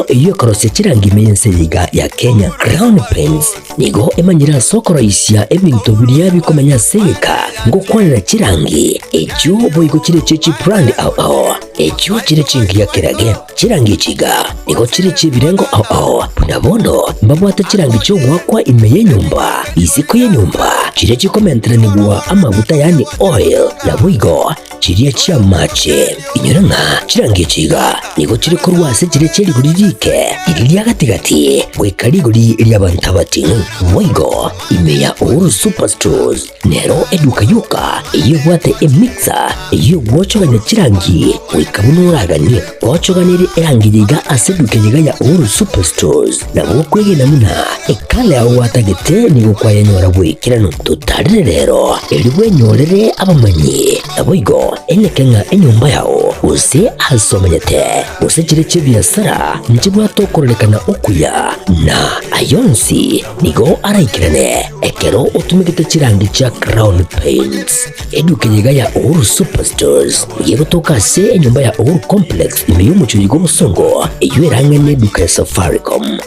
eyio ekorosia chirangi ime y'ense eye iga ya Kenya. Crown Paints nigo emanyire ase okoroisia ebinto biria bikomenya ase egeka ngokwanera chirangi echio boigo chire echie chibrand ao ao echio chire chingiya kerage. Chirangi echi iga nigo chire chi'ebirengo ao ao, buna bono mbabwate chirangi chi'ogoakwa ime y'enyomba, isiko y'enyomba, chiria chikomenteranigwa amaguta yaani oil, naboigo chiria chi'amache. Inyora ng'a chirangi echi iga nigo chire korwa ase chiria chie rigori riike, riria ria gati-gati, goika rigori ri'abanto abating'u. Boigo ime ya Uhuru Superstores Nero eduka yoka eyio ebwate emixer eyio egwochogania chirangi goika buna oraganie. Gwochoganirie erangi eye iga ase eduka eye iga ya Uhuru Superstores, nabo okwegena buna ekala yao gwatagete nigo kwayenyora bw'ekeranu. Totarere rero erio bwenyorere abamanyi, naboigo enyeke ng'a enyomba yao gose ase omenyete gose chire chi'ebiasara nchibwate okororekana okuya, na ayonsi Nigo araikerane ekero otumegete chirangi chia Crown Paints. Eduka eye iga ya Uhuru Superstores nigo egotoka ase enyomba ya Uhuru Complex ime y'omochie oyo bw'obosongo eyio erang'e neduka ya Safaricom.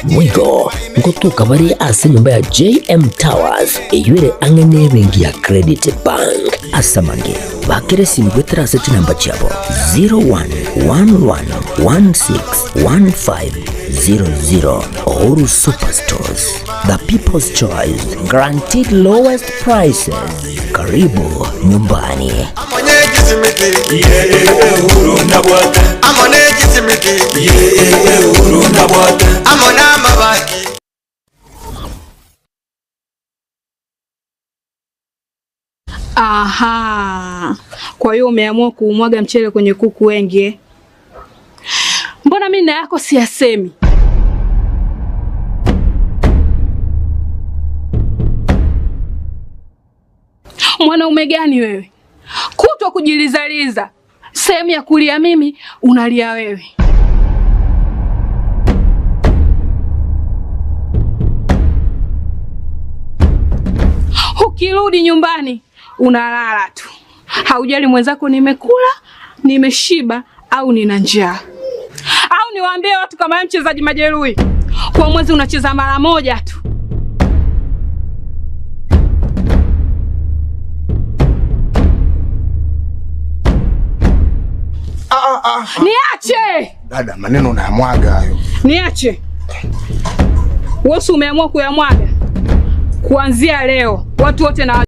Boigo ngotoka bare ase enyomba ya JM Towers eyio ere ang'e nebenki ya Credit Bank. Ase amange bakere esimi goetera ase chinamba chiabo 0111161500. Uhuru Superstores, the people's choice, guaranteed lowest prices. Karibu nyumbani. Aha, kwa hiyo umeamua kuumwaga mchele kwenye kuku wengi eh? Mbona mimi na yako siyasemi? Mwanaume gani wewe, kutwa kujilizaliza, sehemu ya kulia mimi unalia wewe. Ukirudi nyumbani unalala tu, haujali mwenzako nimekula, nimeshiba au nina njaa. Au niwaambie watu kama wewe mchezaji majeruhi, kwa mwezi unacheza mara moja tu. Ah, ah, ah. Niache Dada, maneno unayamwaga hayo. niache. Wewe umeamua kuyamwaga kuanzia leo, watu wote na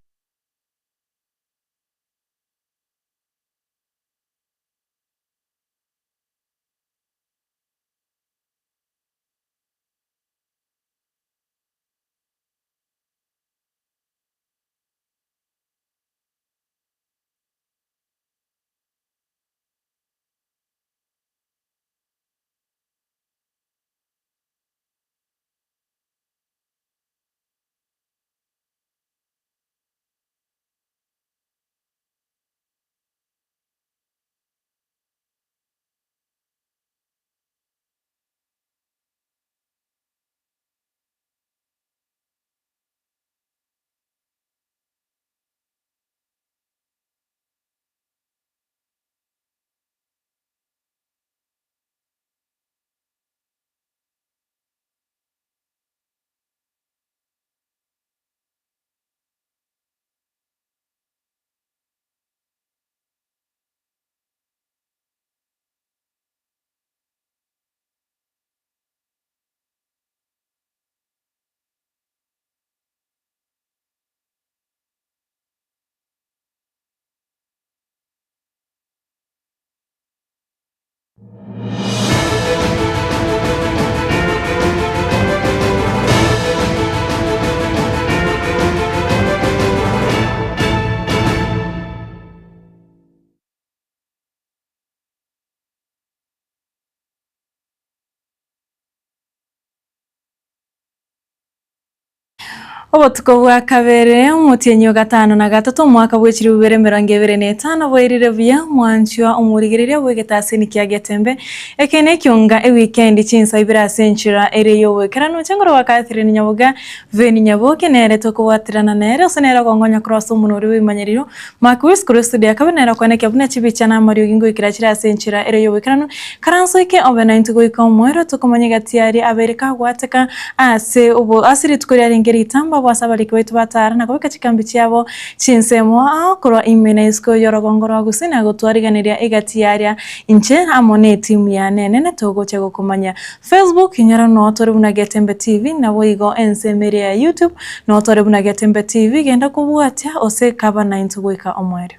Obotuko bwa kabere, omotienyi o gatano na gatato, omwaka bwe chilifu bibere emerongo ebere na etano, bwairire buya omwanchwa omorigereria bw'egetasini kia Getembe, eke nekionga ewikendi chinsa ibere ase enchera ere y'oboikeranu. Chengoro gwa Catherine Nyaboga, Veni Nyaboke nere tokobwaterana nere, ase nere ogongonya korwa ase omonwa oria bw'ebimanyererio, Mark Wis korwa estudio ya kabere nere okoenekia buna chibicha na amariogi ngoikera chire ase enchera ere y'oboikeranu. Karanso eke obe naintwe goika omoerio, tokomanya egati aria abeire kagwateka ase obo ase rituko riarenge ritamba abwo ase abariki baito batara na kobeka chikambi chiabo chinsemo ao korwa ime na isiko y'orogongo rwa gusii na gotwariganeria egati yaria inche amo netimu yane enene togocha gokomanya. Facebook inyora noo tore buna Getembe TV naboigo ensemo eria ya YouTube noo tore buna Getembe TV genda kobwatia ose kaba naintwe goika omoerio.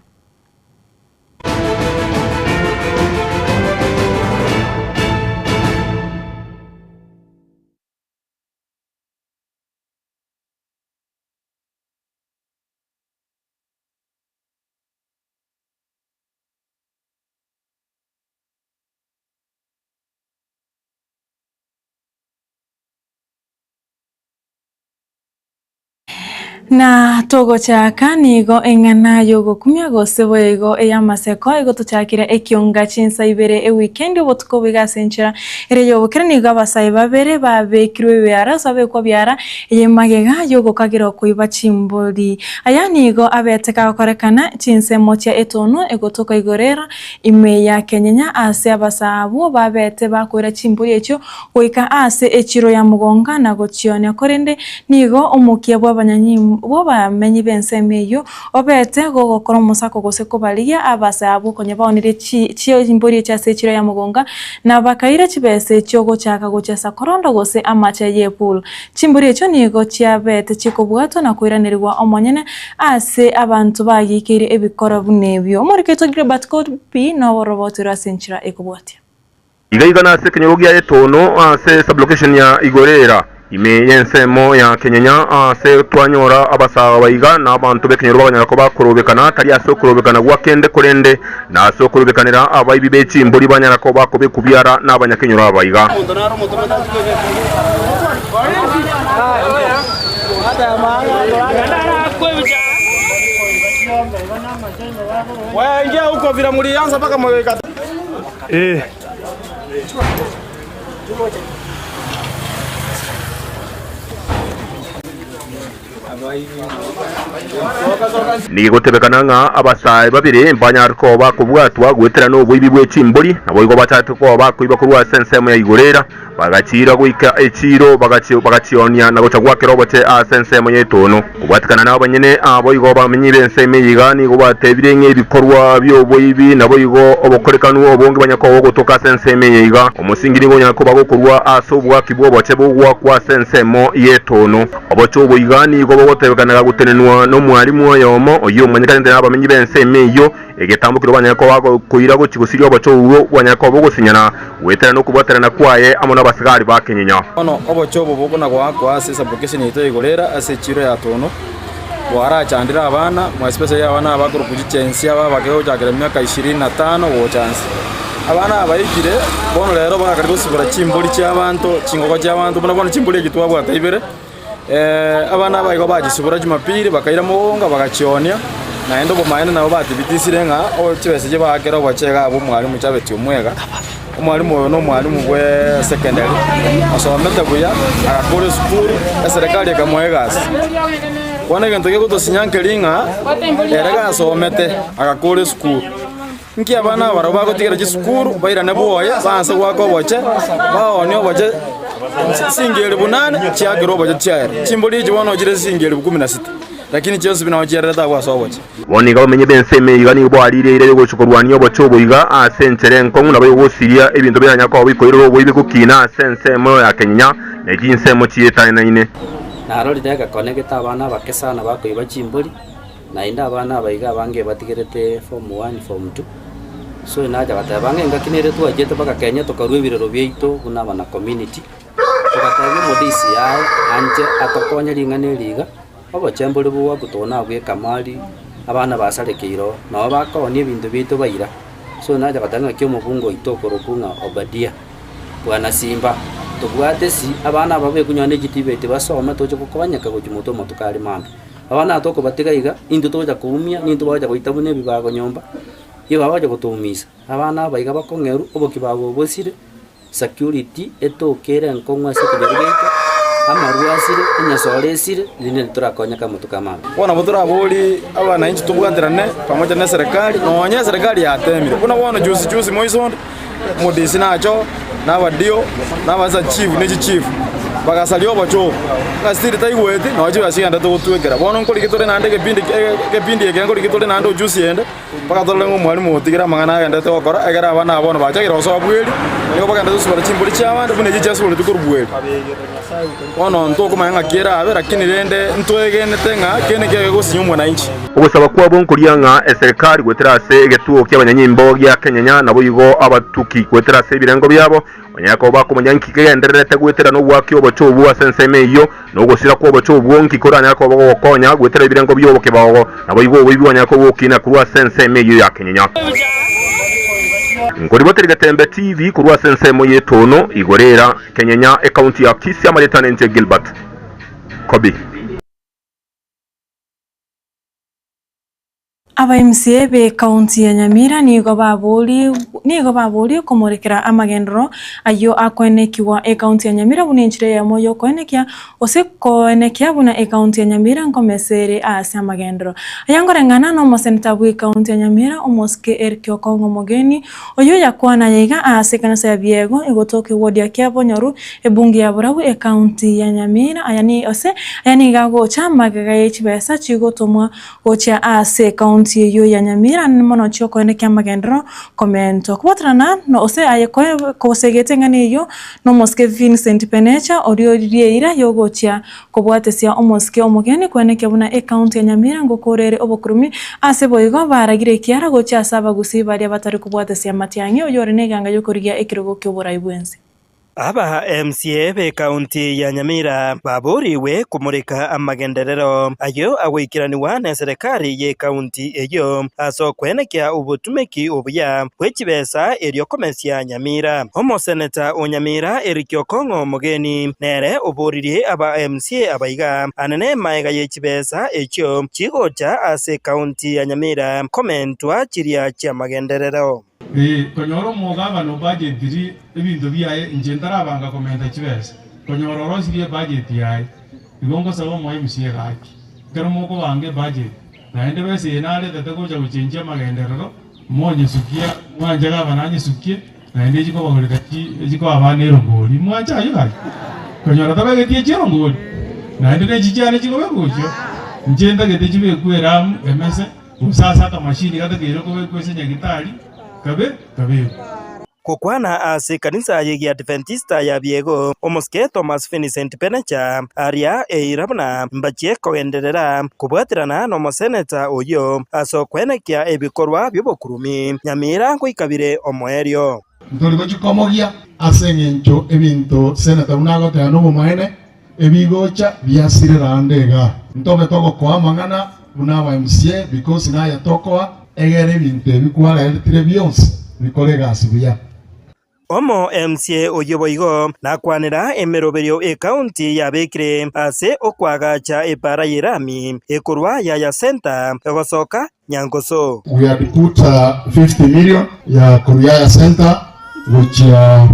Na togochaka nigo eng'ana y'ogokumia gose boigo ey'amaseko egotochakera ekionga chinsa ibere ewikendi obotuko boigo ase enchera ere y'obokera nigo abasae babere babekirwe ebiara gose babekwa biara eye magega y'ogokagera okoiba chimbori. Aya nigo abete kagokorekana chinsemo chia etono egotoka igorera Ime ya kenyenya aase abasaa abwo babete bakoira chimbori echio goika aase echiro ya mogonga na gochionia, korende nigo omokia bw'abamenyi b'ensemo eyio obete gogokora omosako gose kobarigia abasaa abwo konya baonirie chimbori echio ase echiro ya mogonga, na bakaira chibesa echio gochaka gochesa korondo gose amache y'epool. Chimbori echio nigo chiabete chikobwatwa na koiranerigwa omonyene ase abanto bagiikeire ebikoro buna ebio. Omoriki oito Gilbert Kopi noboroboti ase enchera ekobwatia. Iga iga nase ekenyoro gia Etono ase sublocation ya Igorera, ime y'ensemo ya Kenyenya ase twanyora abasaga baiga na abanto b'ekenyoro bakanyara koba korobekana, tari ase okorobekana gwa kende korende nase okorobekanera abaibi be chimbori banyara koba kobekwa biara nabanyakenyoro abaiga. Nigo egotebekana ng'a abasae babere mbanyare koba bakobwatwa goetera noboibi bwe chimbori, naboigo bachate koba bakoiba korwa ase ensemo ya igoro era, bagachiira goika echiiro, bagachionia na gocha goakera oboche ase ensemo y'etono. Kobwatekana nabanyene abo igo abamenyi b'ensemo eye iga nigo batebire ng'a ebikorwa bi'oboibi naboigo obokorekanu obonge banya koba ogotoka ase ensemo eye iga. Omosingi nigo onyare koba gokorwa ase oboaki bw'oboche bogoakwa ase ensemo y'etono. Oboche obo iga nigo bogotebekana gotenenwa nomwalimu oyomo, oyio omanyekanete nabamenyi b'ensemo eyio, egetambo keria banyare koba koira gochia gosiria oboche obwo bwanyare koba bogosinyana goetera nokobwaterana kwaye amo nabasigari ba kenyenya. Bono oboche obo bokona-goakwa ase esublocation yaito ya Igorera ase echiro ya Tono, bwarachandire abana, more especially abana aba bakorokwa chichensi aba abake gochakera emiaka ishirini na tano gocha nse. Abana aba baikire, bono rero bagakari gosibora chimbori chiabanto, chingoko chiabanto, buna bono chimbori echi twabwate ibere, abana aba igo bachisibora jumapili, bakaira mogonga bagachionia, naende obomaene nabo bathibitisire ng'a o chibesa echi baakera obochie iga abwo omwalimu Chabeti Omwega, omwalimu oyo na omwalimu bwe secondary, osomete buya, agakora esukuru, eserekari ekamoa egasi. Bono egento gegotosinya nkeri ng'a, ere gasomete, agakora esukuru. Inki abana aba barabwo bagotigera chisukuru, bairane bwoye, baanse goaka oboche, baoonie oboche chisingi elifu nane, chiakerwe oboche chiaera. Chimbori echi bono chire chisingi elifu kumi na sita, lakini chionsi pi nabo chiererete agwo ase oboche. Bono iga abamenyi b'ensemo eye iga nigo bwariire eira y'ogochia korwania oboche obo iga ase enchera enkong'u, nabo egosiria ebinto biranyare koba bikoirora oboibi gokina ase ensemo ya kenyenya ne chinsemo chietanaine. Narorire egekone gete abana abake sana bakoiba chimbori. Naende abana aba iga abange batigerete form one, form two, so nacha goteba ng'a engaki nere twachete mpaka Kenya tokarwa ebirero biaito buna abana community, togatebia omodisi yaye anche atokonye ring'ana eri iga, obochembori bogwakwa tobuna abwo ekamari, abana basarekeire oo, nabo bakoonia ebinto biaito baira. So nacha goteba ng'aki omobunge oito okorokwa ng'a Obadia, Bwana Simba. Tobwate esi, abana aba bekunyoa ne chitibeti basome toche gokonyeka gochia motwe amatuko are mambia. Abana aba tokobatiga iga, intwe togocha koumia, nintwe bagocha goita buna ebibago nyomba, igo bagocha gotoumisa. Abana aba iga bakong'erwa, obokibago obosire, security etoke ere enkong'u ase ekenyoro giaito, amarwa asire, enyasore esire, rinde torakonyeke amatuko amambe. Bono nabo toraborie abananchi tobwaterane pamoja na eserekari, nonye eserekari yatemire, buna bono juzi juzi moisonde, omodisi nache oo, na abadio, na abasa chief ne chichief, bagasaria obochoko, ng'a still taigweti, nonye chibesa chigenderete gotwekera. Bono nkorigia tore naende egepindi egepindi eke nkorigia tore naende ujuzi ende. Mpaka torore ng'a omwalimu otigire amang'ana agenderete gokora, ekero abana aba bono bachakire gosoa bweri, nigo bagenderete gosibora chimbori chi'abande buna echio chiasiboretwe korwa bweri. Bono ntokomanya ng'aki erabe, lakini rende ntwegenete ng'a kende nkeiyo kegosinya omwananchi. Ogosaba kwabo nkoria ng'a eserekari goetera ase egetuo ki'abanyanyimbo gia Kenyenya naboigo abatuki goetera ase ebirengo biabo Onye koba bakomanya nki kegendererete goetera nobwaki obochie obwo ase ensemo eyio, na ogosira kw'obochie obwo nki koranyare koba gogokonya goetera ebirengo bi'obokebaogo, naboigo oboibi bwanyare koba gokina korwa ase ensemo eyio ya kenyenya. Nkoriboteria Getembe TV korwa ase ensemo y'etono igoro era Kenyenya, ekaunti ya Kisii amarieta nenche Gilbert Kobi. Aba MCA be county ya Nyamira nigo babori nigo baborie komorekera amagenderero ayio akoenekigwa ecounty ya Nyamira buna enchera eyemo yokoenekia gose koenekia buna ecounty ya Nyamira nkomesa ere ase amagenderero. Aya nkoreng'ana na omoseneta bwe county ya Nyamira omosike Eric Okong'o Omogeni oyio yakwana aya iga ase ekanisa ya Biego egotoka eward ya Kiabonyoru ebunge ya Borabu ecounty ya Nyamira aya ni ase aya nigo agocha magega ye chibesa chigotomwa Gochia ase ekaunti eyio ya Nyamira mono chiokoenekia amagenderero komentwa. Kobwaterana gose aye kosegete eng'ana eyio nomosike Vincent Penecha oria oririe eira yogochia kobwatesia omosike omogeni koenekia buna ekaunti ya Nyamira ngokora ere obokurumi ase boigo baragire ekiara gochia ase abagusii baria batari kobwatesia Matiang'i oyore neganga yokorigia ekerogo kioborai bwensi. Aba MCA b'ekaunti ya Nyamira baboorigwe komoreka amagenderero ayio agoikeranigwa neserekari y'ekaunti eyio ase okwenekia obotumeki obuya bwe chibesa erio komesia Nyamira. Omoseneta o Nyamira Eric Okong'o Mogeni nere oboririe aba MCA abaiga anene maega ye chibesa echio chigocha ase ekaunti ya Nyamira komentwa chiria chiamagenderero. Ee, konyora omogabana obajetirie ebinto biaye, inche ntarabanga komenta chibesa, konyora orosirie ebajeti yaye. Igo ngosaba omoe MCA gaki, ekero mokobanga ebajeti, naende besa eye naretete gocha gochenchia amagenderero, monyesukia, mwanche gavana anyesukie, naende echi kobagorera chi echi koa abana erongori, mwanche ayio gaki? Konyora tabegeti echi erongori, naende ne echi chiane chikobekwa gochio, inche ntagete chibekwe eramu, emese. Gose ase akamashini gatakeire kobekwa ase nyagitari, kabe kabekwe. Gokwana ase ekanisa y'Egiadventista ya Biego, omosike Thomas Vincent Penecha aria eira buna mbachie kogenderera kobwaterana nomoseneta oyio ase okwenekia ebikorwa bi'obokurumi Nyamira goika bire omoerio. Ntori gochia komogia ase engencho ebinto seneta buna agoteba nobomaene, Ebigocha biasirera ande igaa. Ntobe togokoa amang'ana buna aba MCA because naye tokoa egere ebinto ebi kwareretire bionsi bikore egasi buya. Omo MCA oyio boigo nakwanera emeroberio ekaunti yabekire ase okoagacha epaara y'erami ekorwa Yaya Centre egosoka Nyangoso. We had put 50 million ya korwa Yaya Centre gochia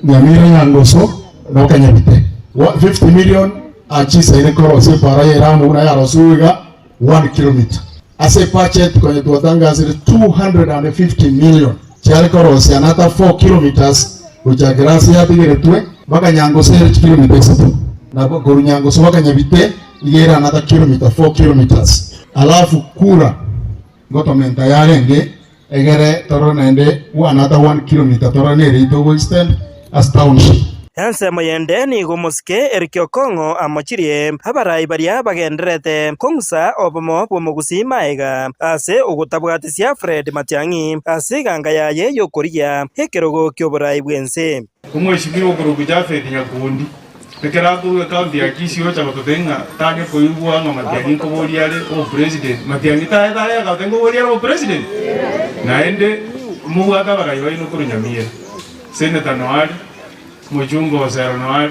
Nyamira Nyangoso na Okanyabite. 50 million achisaine korosia epara ya eramu buna yarosiwe iga 1 kilometer. Ase ebudget konya twatangasire 250 million chiare korosia another 4 kilometers gochakera ase yatigeretwe mpaka Nyangoso ere chikilomita isato na korwa Nyangoso mpaka Nyabite iga ere another kilometer 4 kilometers. Alafu kura ngotomenta yarenge egere torore naende another 1 kilometer torore nere itogo extend ase township. Ensemo yende nigo omosike Eric Okong'o amochirie abarai baria bagendererete kong'usa obomo bw'omogusii maega ase ogotabwatisia Fred Matiang'i ase eganga yaye y'okorigia ekerogo ki'oborai bw'ense. Omweshimiwa okorokwa Japhet Nyakundi, ekero akorwa ecounty ya Kisii ocha gototebia ng'a tanya koigwa ng'a Matiang'i nkoboria are obopresident. Matiang'i taye taye agoteba nkoboria are obopresident? Naende mobwate abarai baino korwa Nyamira, Senator Noari. Omochumba o Sero noare,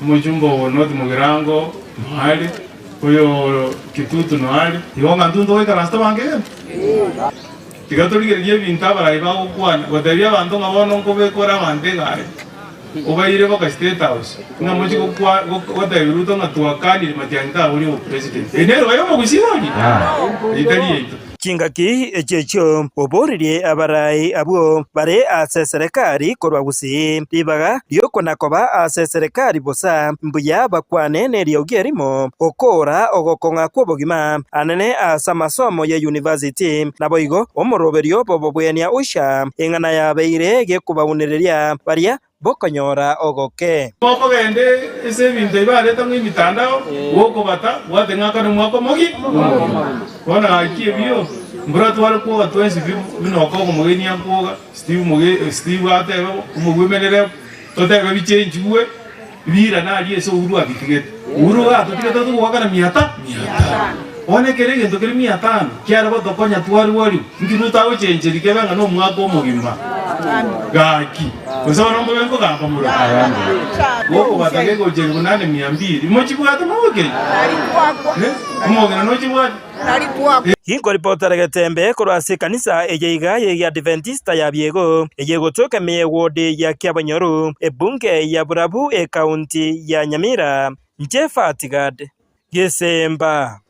omochumba o North Mugirango noare, oyo Kitutu noare. Igo ng'a intwe ntogoikaransa tobange egento? Tiga torigererie ebinto abarai bagokwana, gotebia abanto ng'a bono nkobeka ore abanto egari, obaire boka State House, ng'a mochie gokwa gotebia Ruto ng'a twakanire Matiang'i taboria obopresident. Eye nero y'omogusii oria? Eyio tari yaito. Chingaki echio echio oboririe abarai abwo bare ase eserekari korwa Gusii ribaga ri'okona-koba ase eserekari bosa, mbuya bakwane neriogi erimo gokoora ogokong'a kw'obogima anene ase amasomo ye university. Naboigo omoroberio bw'obobwenia Usha eng'ana yabeire gekobaunereria baria bokonyora ogoke. Mokogenda ase ebinto ebi bareta ng'a emitandao, gokobata, bwate ng'a akane omwaka omogi omogima. Bono gaki ebio, mboratware kwoga twensi pi buna okoga omogeni akwoga, Steve moge Steve atebe bo, omogwemerere totebe bichenchigwe, birane aria ase Uhuru abitigete. Uhuru iga atotigete togoakana mia ta mia tano. Bono ekero egento kere mia tano, kiare gotokonya twarigwa riu, inki Ruto agochencheria kebe ng'a nomwaka omogima? Gaki, gose bono nkobe nkogamba morwe? Gokobata gegocheria nane mia mbili, mochibwate mogokeria? Omogina nochibwate? Inkoripotera getembe korwa ase ekanisa eye iga y'Egiadiventista ya Biego, eye egotoka ime y'ewodi ya Kiabonyoru, ebunge ya Burabu ekaunti ya Nyamira, inche Fatigad Gesemba.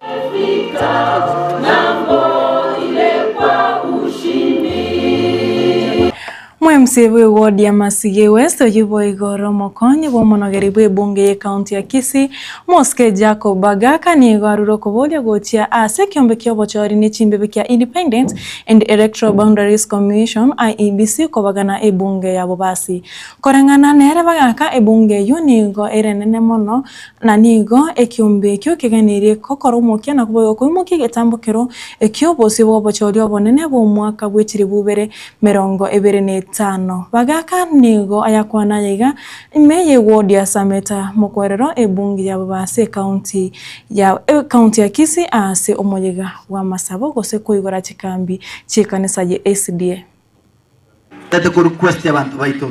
Omomc bw'ewodi ya Masige West oyio boigo ore omokonyi bw'omonogeri bw'ebunge y'ecounty ya Kisii, Omosike Jacob Bagaka nigo arure okoboria gochia ase ekiombe ki'obochori ne chimbibe kia Independent and Electoral Boundaries Commission, IEBC, kobagana ebunge ya Bobasi. Koreng'ana nere Bagaka ebunge eyio nigo ere enene mono Na nigo ekiombe ekio keganirie gokora omokia na koboigo koimokia egetambokero eki'obosio bw'obochori obonene bw'omwaka bwe chilifu ibere merongo ebere na etano. Bagaka nigo ayakwana aya iga ime y'ewodi ya Sameta mokwerero ebunge y'ababasi ekaunti ya ekaunti ya Kisii ase omoyega bw'amasabo gose koigora chikambi chi'ekanisa ye SDA. Tete ko request abanto baito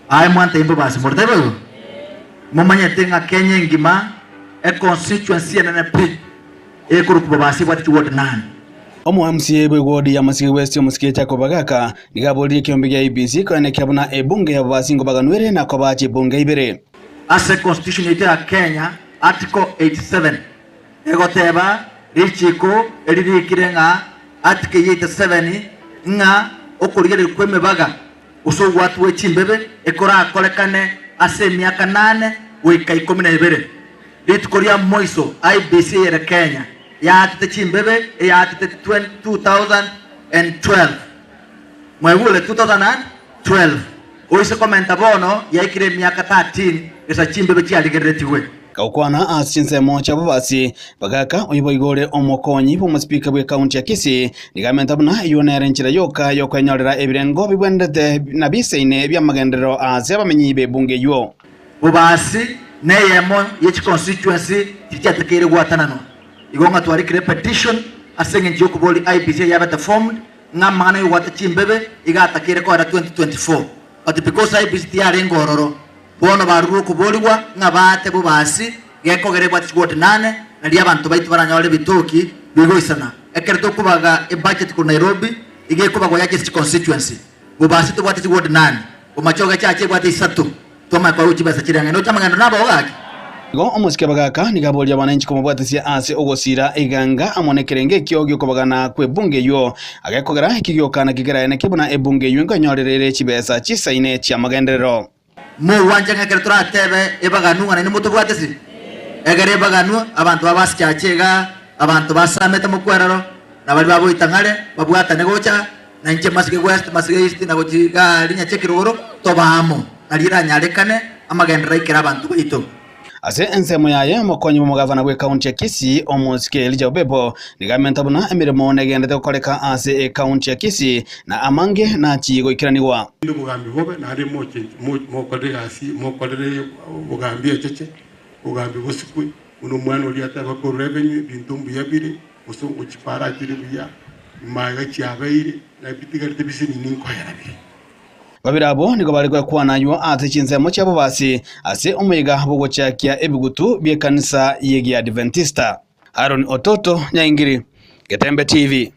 aye mwantebia mbobasi more tari boigo? Momanyete ng'a Kenya engima e constituency enene pi ekorokwa bobasi ebwate chiward nane. Omoamsie bw'eward ya Masige West omosike Jacob Agaka nigo aboririe ekeombe gia IEBC koenekia buna ebunge ya bobasi ngobaganwere na kobaa chibunge ibere. Ase constitution yaito ya Kenya article 87 Egoteba richiko eri ririkire ng'a article ya 87 ng'a okorigereria kw'emebaga gose ogwatwa gwe chimbebe ekorakorekane ase emiaka nane goika ikomi na ebere. Rituko ria moiso IEBC eyere Kenya yaatete chimbebe eyaatete 2012. Mwaigure 2012. Oise komenta bono yaikire emiaka 13 gesa chimbebe chiarigereretigwe. Gokwana ase chinsemo chi'ababasi, bagaka oyio boigo ore omokonyi bw'omosipika bw'ekaunti ya Kisii, nigo amenta buna eyio nere enchera yoka y'okwenyorera ebirengo bibwenerete na biseine bi'amagenderero ase abamenyi b'ebunge eyio. Bobasi neyemo ye chiconstituency chiria chiatekeire gwatananwa. Igo ng'a twarikire epetition ase engencho y'okoboria IEBC eyabete formed ng'a amang'ana y'ogwata chimbebe iga atakeire koera 2024 but because IEBC tiyarenge ororo Bono barure okoborigwa ng'a baate bobasi, gekogera ebwate chigoti nane, nario abanto baito baranyore ebitoki bigoisana. Ekero tokobaga ebudget korwa Nairobi, iga ekobagwa yacha ase chiconstituency. Bobasi tobwate chigoti nane, Bomachoge chacha ebwate isato, twamanya koegwa chibesa chireng'aine. Oche amang'endo nabao gaki? Igo omosike bagaka nigo aboria abananchi komobwatisia ase ogosiira eganga amo nekerengo ekio gi'okobagana kw'ebunge eyio, agekogera ekio gioka nakio keraeneke buna ebunge eyio nkonyorera ere chibesa chisaine chi'amagenderero. Mogwancha ng'a ekero toratebe ebaganu ng'a nainwe motobwate ase? Egere ebaganu, abanto ba basichache igaa, abanto basamete mokwerero, na baria bagoita ng'are, babwatane gocha, na inche masige west, masige east, na gochia igaa rinya chi'ekerogoro, tobe amo, nario eranyarekane amagenderero aikere abanto baito. Ase ensemo yaye, omokonyi bw'omogavana bw'ekaunti ya Kisii, Omosike Elijah Obebo, nigo amenta buna emeremo negenderete gokoreka ase ekaunti ya Kisii na amange nachie goikeranigwa. Erinde obogambi bobe, naende mokorere egasi, mokorere obogambi echeche, obogambi bosikwe, buna omwana oria ateba korwa revenue ebinto mbuya bire, gose chipara chire buya, magega chiabeire, na ebitigarete bisinini nkoera bire. Babere abwo nigo bare goekwana aywo ase chinsemo chia bobasi ase omoyega bw'ogochakia ebigutu bi'ekanisa y'Egiadventista. Aaron Ototo, Nyaingiri, Getembe TV.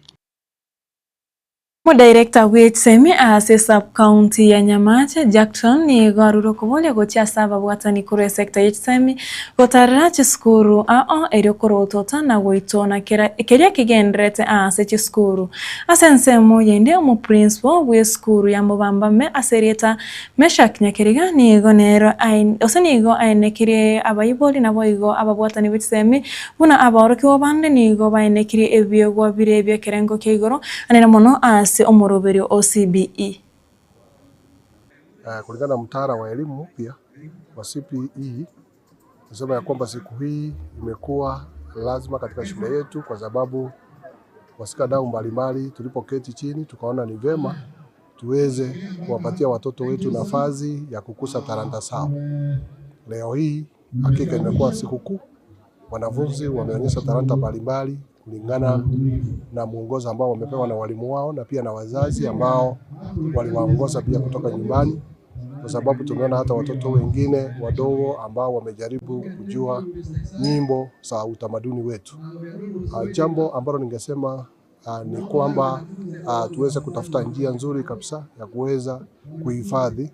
Omodirector bw'echisemi ase sub-county ya Nyamache, Jackton nigo arure okoboria gochia ase ababwatani korwa esector y'echisemi gotarera chisukuru ao erio korotota na goitona kera keria kegendererete ase chisukuru. Ase ensemo yende omoprincipo bw'esukuru ya Mobambame ase erieta Meshack Nyakeriga nigo nero gose nigo aenekirie abaibori naboigo ababwatani b'echisemi Buna abaorokigwa bande nigo baenekirie ebiegwa bire bi'ekerengo kia igoro, anene mono ase omoroberio o CBE. Kulingana na mtaala wa elimu mpya wa CPE, nisema ya kwamba siku hii imekuwa lazima katika shule yetu kwa sababu washikadau mbalimbali tulipoketi chini tukaona ni vema tuweze kuwapatia watoto wetu nafasi ya kukuza talanta zao. Leo hii hakika imekuwa sikukuu, wanafunzi wameonyesha talanta mbalimbali kulingana na mwongozo ambao wamepewa na walimu wao na pia na wazazi ambao waliwaongoza pia kutoka nyumbani, kwa sababu tumeona hata watoto wengine wadogo ambao wamejaribu kujua nyimbo za utamaduni wetu. Jambo ambalo ningesema ni kwamba tuweze kutafuta njia nzuri kabisa ya kuweza kuhifadhi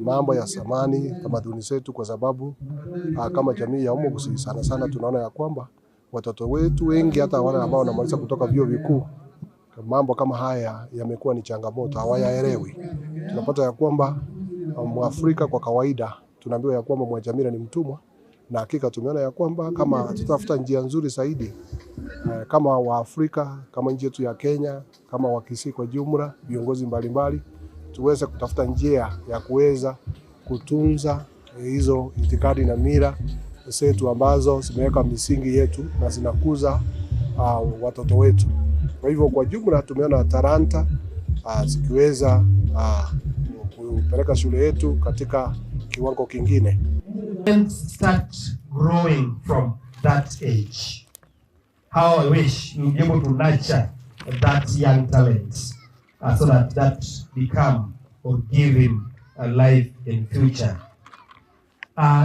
mambo ya zamani, tamaduni zetu, kwa sababu kama jamii ya Omogusii sana sana tunaona ya kwamba watoto wetu wengi hata wale ambao wanamaliza kutoka vyuo vikuu, mambo kama haya yamekuwa ni changamoto, hawayaelewi. Tunapata ya kwamba Mwafrika kwa kawaida tunaambiwa ya kwamba Mwajamila ni mtumwa, na hakika tumeona ya kwamba kama tutafuta njia nzuri zaidi kama Waafrika, kama nchi yetu ya Kenya, kama Wakisii kwa jumla, viongozi mbalimbali tuweze kutafuta njia ya kuweza kutunza hizo itikadi na mila zetu ambazo zimeweka misingi yetu na zinakuza watoto wetu. Kwa hivyo kwa jumla tumeona talanta zikiweza kupeleka shule yetu katika kiwango kingine. Start growing from that age. How I wish you'll be able to nurture that young talent so that that become or give him a life in future.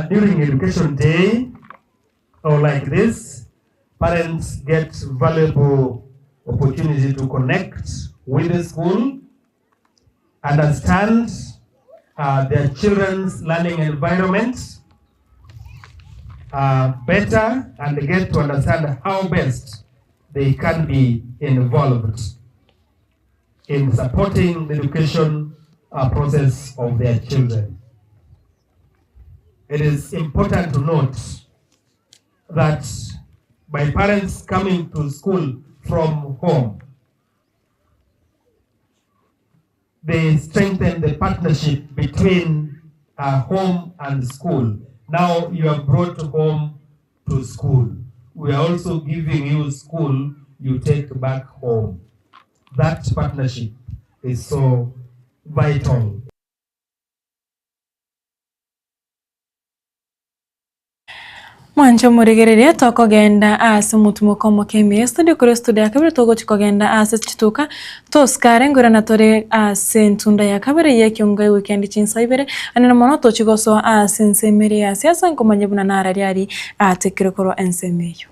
During Education Day or like this, parents get valuable opportunity to connect with the school, understand their children's learning environment better, and get to understand how best they can be involved in supporting the education process of their children. It is important to note that by parents coming to school from home, they strengthen the partnership between home and school. Now you are brought home to school. We are also giving you school you take back home. That partnership is so vital. Mwanche omorigereria tokogenda ase omotumoko omoke ime ye studio korwa estudio ya kabere togochia kogenda ase chituka tosikare nkoirana tore ase entunda ya kabere ye ekiongo ewikendi chinsa ibere anene mono tochia gosoa ase ensemo ere ya siasa nkomanya buna narari aria atekire korwa ensemo eyio.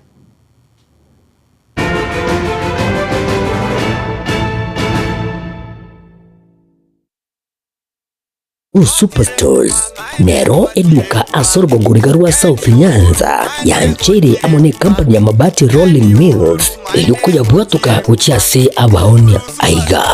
Superstores nero eduka ase orogongo riga rwa South Nyanza yancheire amo ne company ya Mabati Rolling Mills eyio koyabwatoka gochia ase abaonia. Aiga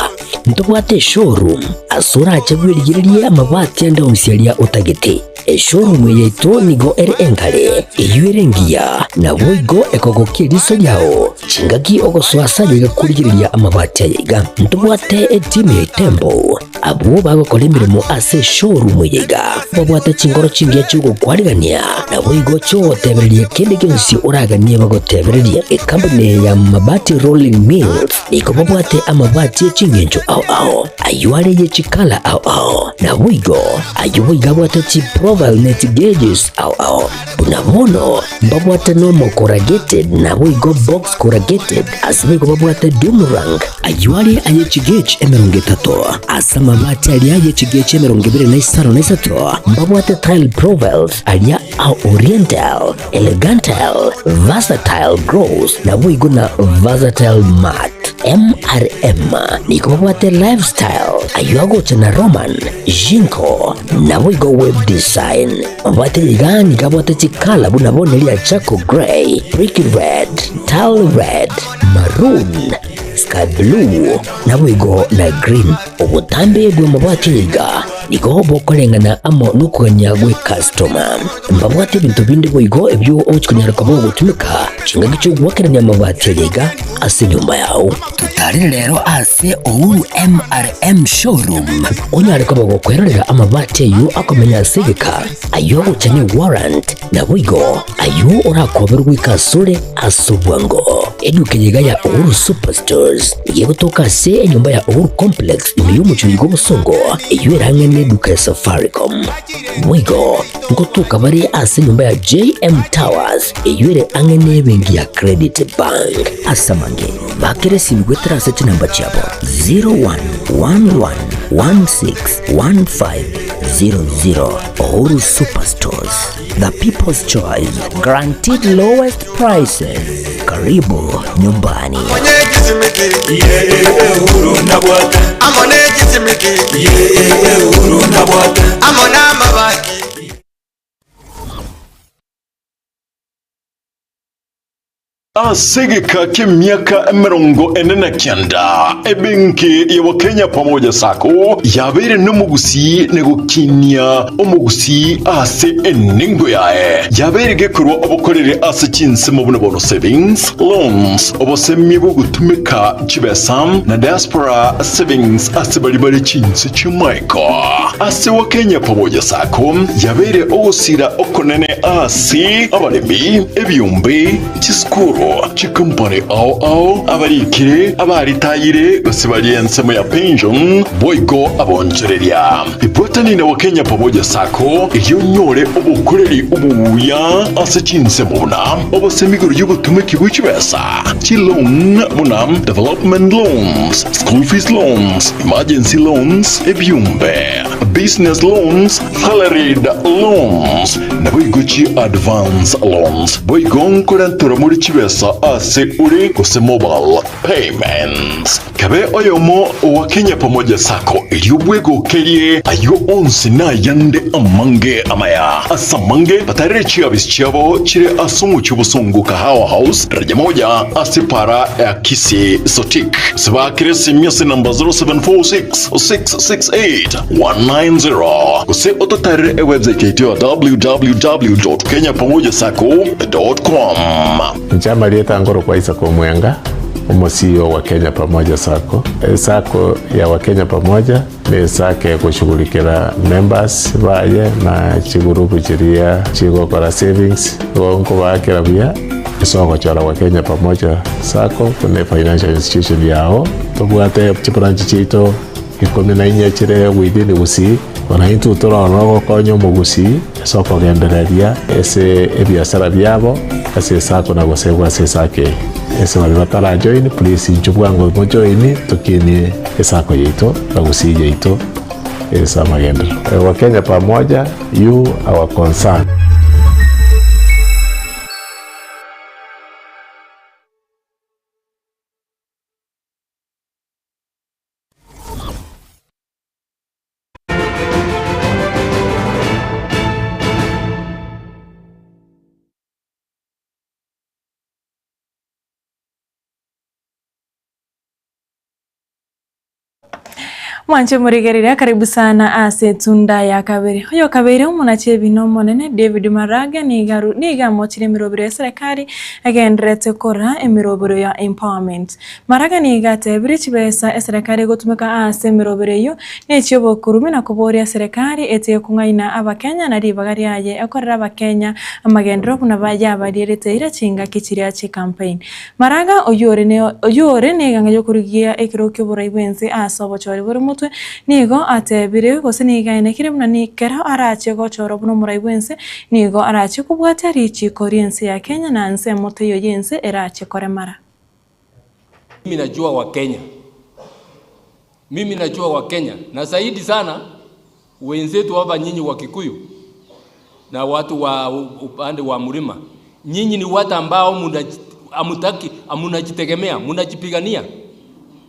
ntobwate eshowroom ase orache bwerigererie amabati ande onsi aria otagete. Eshowroom eye yaito nigo ere enkare, eyio ere engiya, naboigo ekogokia eriso riao chingaki ogosoa ase aye iga korigereria amabati aya iga. Ntobwate etimu ya Itembo Abwo bagokora emeremo ase eshowroom eye iga babwate chinkoro chingiya chi'ogokwarigania, naboigo chi'ogotebereria kende gionsi oraganie bagotebererie. Ekampuni eye ya Mabati Rolling Mills nigo babwate amabati e chingencho ao. ao ao, ayio are ye chikala ao ao, naboigo ayio boigo abwate chiprofile ne chigeges ao ao. Buna bono mbabwate normal corrugated naboigo box corrugated, ase boigo babwate doomerang, ayio are aye chigauge 30, ase amabati aria aye chigauge 23, mbabwate tile profiles aria a oriental, elegantal, versatile gloss, naboigo na versatile matte. MRM nigo babwate lifestyle, ayio agocha na Roman, Jinko, naboigo web design. Mabwate iga nigo abwate chikala buna bono eria charcoal grey, brick red, tile red, maroon, sky blue, naboigo na green. Obotambe bw'amabwate iga nigo bokoreng'ana amo nokogania gw'ecustoma. Mbabwate ebinto binde boigo ebio ogochia konyara koba ogotumeka chingaki chi'ogoakerania amabati aria iga ase enyomba yao. Totarere rero ase Uhuru MRM Showroom onyare koba gokwerorera amabati ayio akomenya ase egeka, ayio agocha ne warrant, naboigo ayio orakoberwe goika asore ase obwango. Eduka eye iga ya Uhuru Superstores nigo egotoka ase enyomba ya Uhuru Complex ime y'omochie oiga obosongo, eyio ere ang'e neduka ya Safaricom. Boigo ngotoka bare ase enyomba ya JM Towers eyio ere ang'e nebenki ya Credit Bank. Ase amange, bakera esimi goetera ase chinamba chiabo 0111161500. Uhuru Superstores, the people's choice, guaranteed lowest prices. Karibu nyumbani. Ase egeka ki'emiaka 49, ebenki ya Wakenya Pamoja Sacco yabeire nomogusii na gokinia omogusii ase enengo yaye. Yabeire gekorwa obokoreri ase chinsemo buna bono savings, loans, obosemia bw'ogotumeka chibesa na diaspora savings ase baria bare chinse chi'amaiko. Ase Wakenya Pamoja Sacco yabeire ogosira okonene ase abaremi, ebiombe, chisukuru, chikompani ao ao, abarikire, abaritayire gose baria ensemo ya pension, boigo abonchoreria. Ibwatani na Wakenya Pamoja Sacco erio onyore obokoreri obuya ase chinsemo buna obosemi igoro y'obotumeki bwe chibesa, chiloan buna development loans, school fees loans, emergency loans, ebiombe, business loans, salaried loans, Naboigo chi advance loans boigo nkorenterwa more chibesa ase ore gose mobile payments. Kabe oyomo owa Kenya Pamoja Sacco erio bwegokerie ayio onsi na ayande amange amaya. Ase amange batarere chiabisi chiabo chire ase omochie obosongo Kahawa House daraja moja ase para ya Kisii Sotik. Gose baakere esimi ase namba 0746 668 190 gose ototarere ewebsite yaito ya www.kenyapamojasacco.com. Inche amarieta nkorokwa Isaac Omwenga, omo CEO wa Kenya Pamoja Sacco. Esacco ya Wakenya Pamoja ne esacco egoshughulikera members baye na chigurupu chiria chigokora savings, igo nkobaakera buya ase ogochora Wakenya Pamoja Sacco buna efinancial institution yao. Tobwate chibranch chiaito 14 chire within Gusii, bono intwe tore ororo gokonya omogusii ase okogendereria ase ebiasara biabo ase esako na gosegwa ase esako eye. Ase baria batarajoin please inchuo bwango mojoin tokinie esako yaito na Gusii yaito ase amagenderero. Wakenya pamoja, you our concern. Mwanche morigereria karibu sana ase etunda ya kabere. Oyo kabeire omonachi ebina omonene David Maraga nigo nigo amochire emerobero ya serikali egendererete kora emerobero ya empowerment. Maraga nigo atebire chibesa eserekari egotumeka ase emerobero eyio nechiobokurumi na koboria serikali etige kong'aina abakenya na ribaga riaye ekorere abakenya amagenderero buna yabarierete eira chingaki chiria chicampaign. Maraga oyio ore ne oyio ore neganga y'okorigia ekero ki'oborai bw'ense ase obochori bore motwe, nigo atebire, gose nigo aenekire buna kero arache gochorwa buna omorai bw'ense, nigo arache kobwatia richiiko ri'ense ya Kenya na ensemo teiyo y'ense erache koremara. Mimi najua Wakenya, mimi najua Wakenya na zaidi sana wenzetu hapa nyinyi wa Kikuyu na watu wa upande wa mlima, nyinyi ni watu ambao hamutaki, munajitegemea, munajipigania,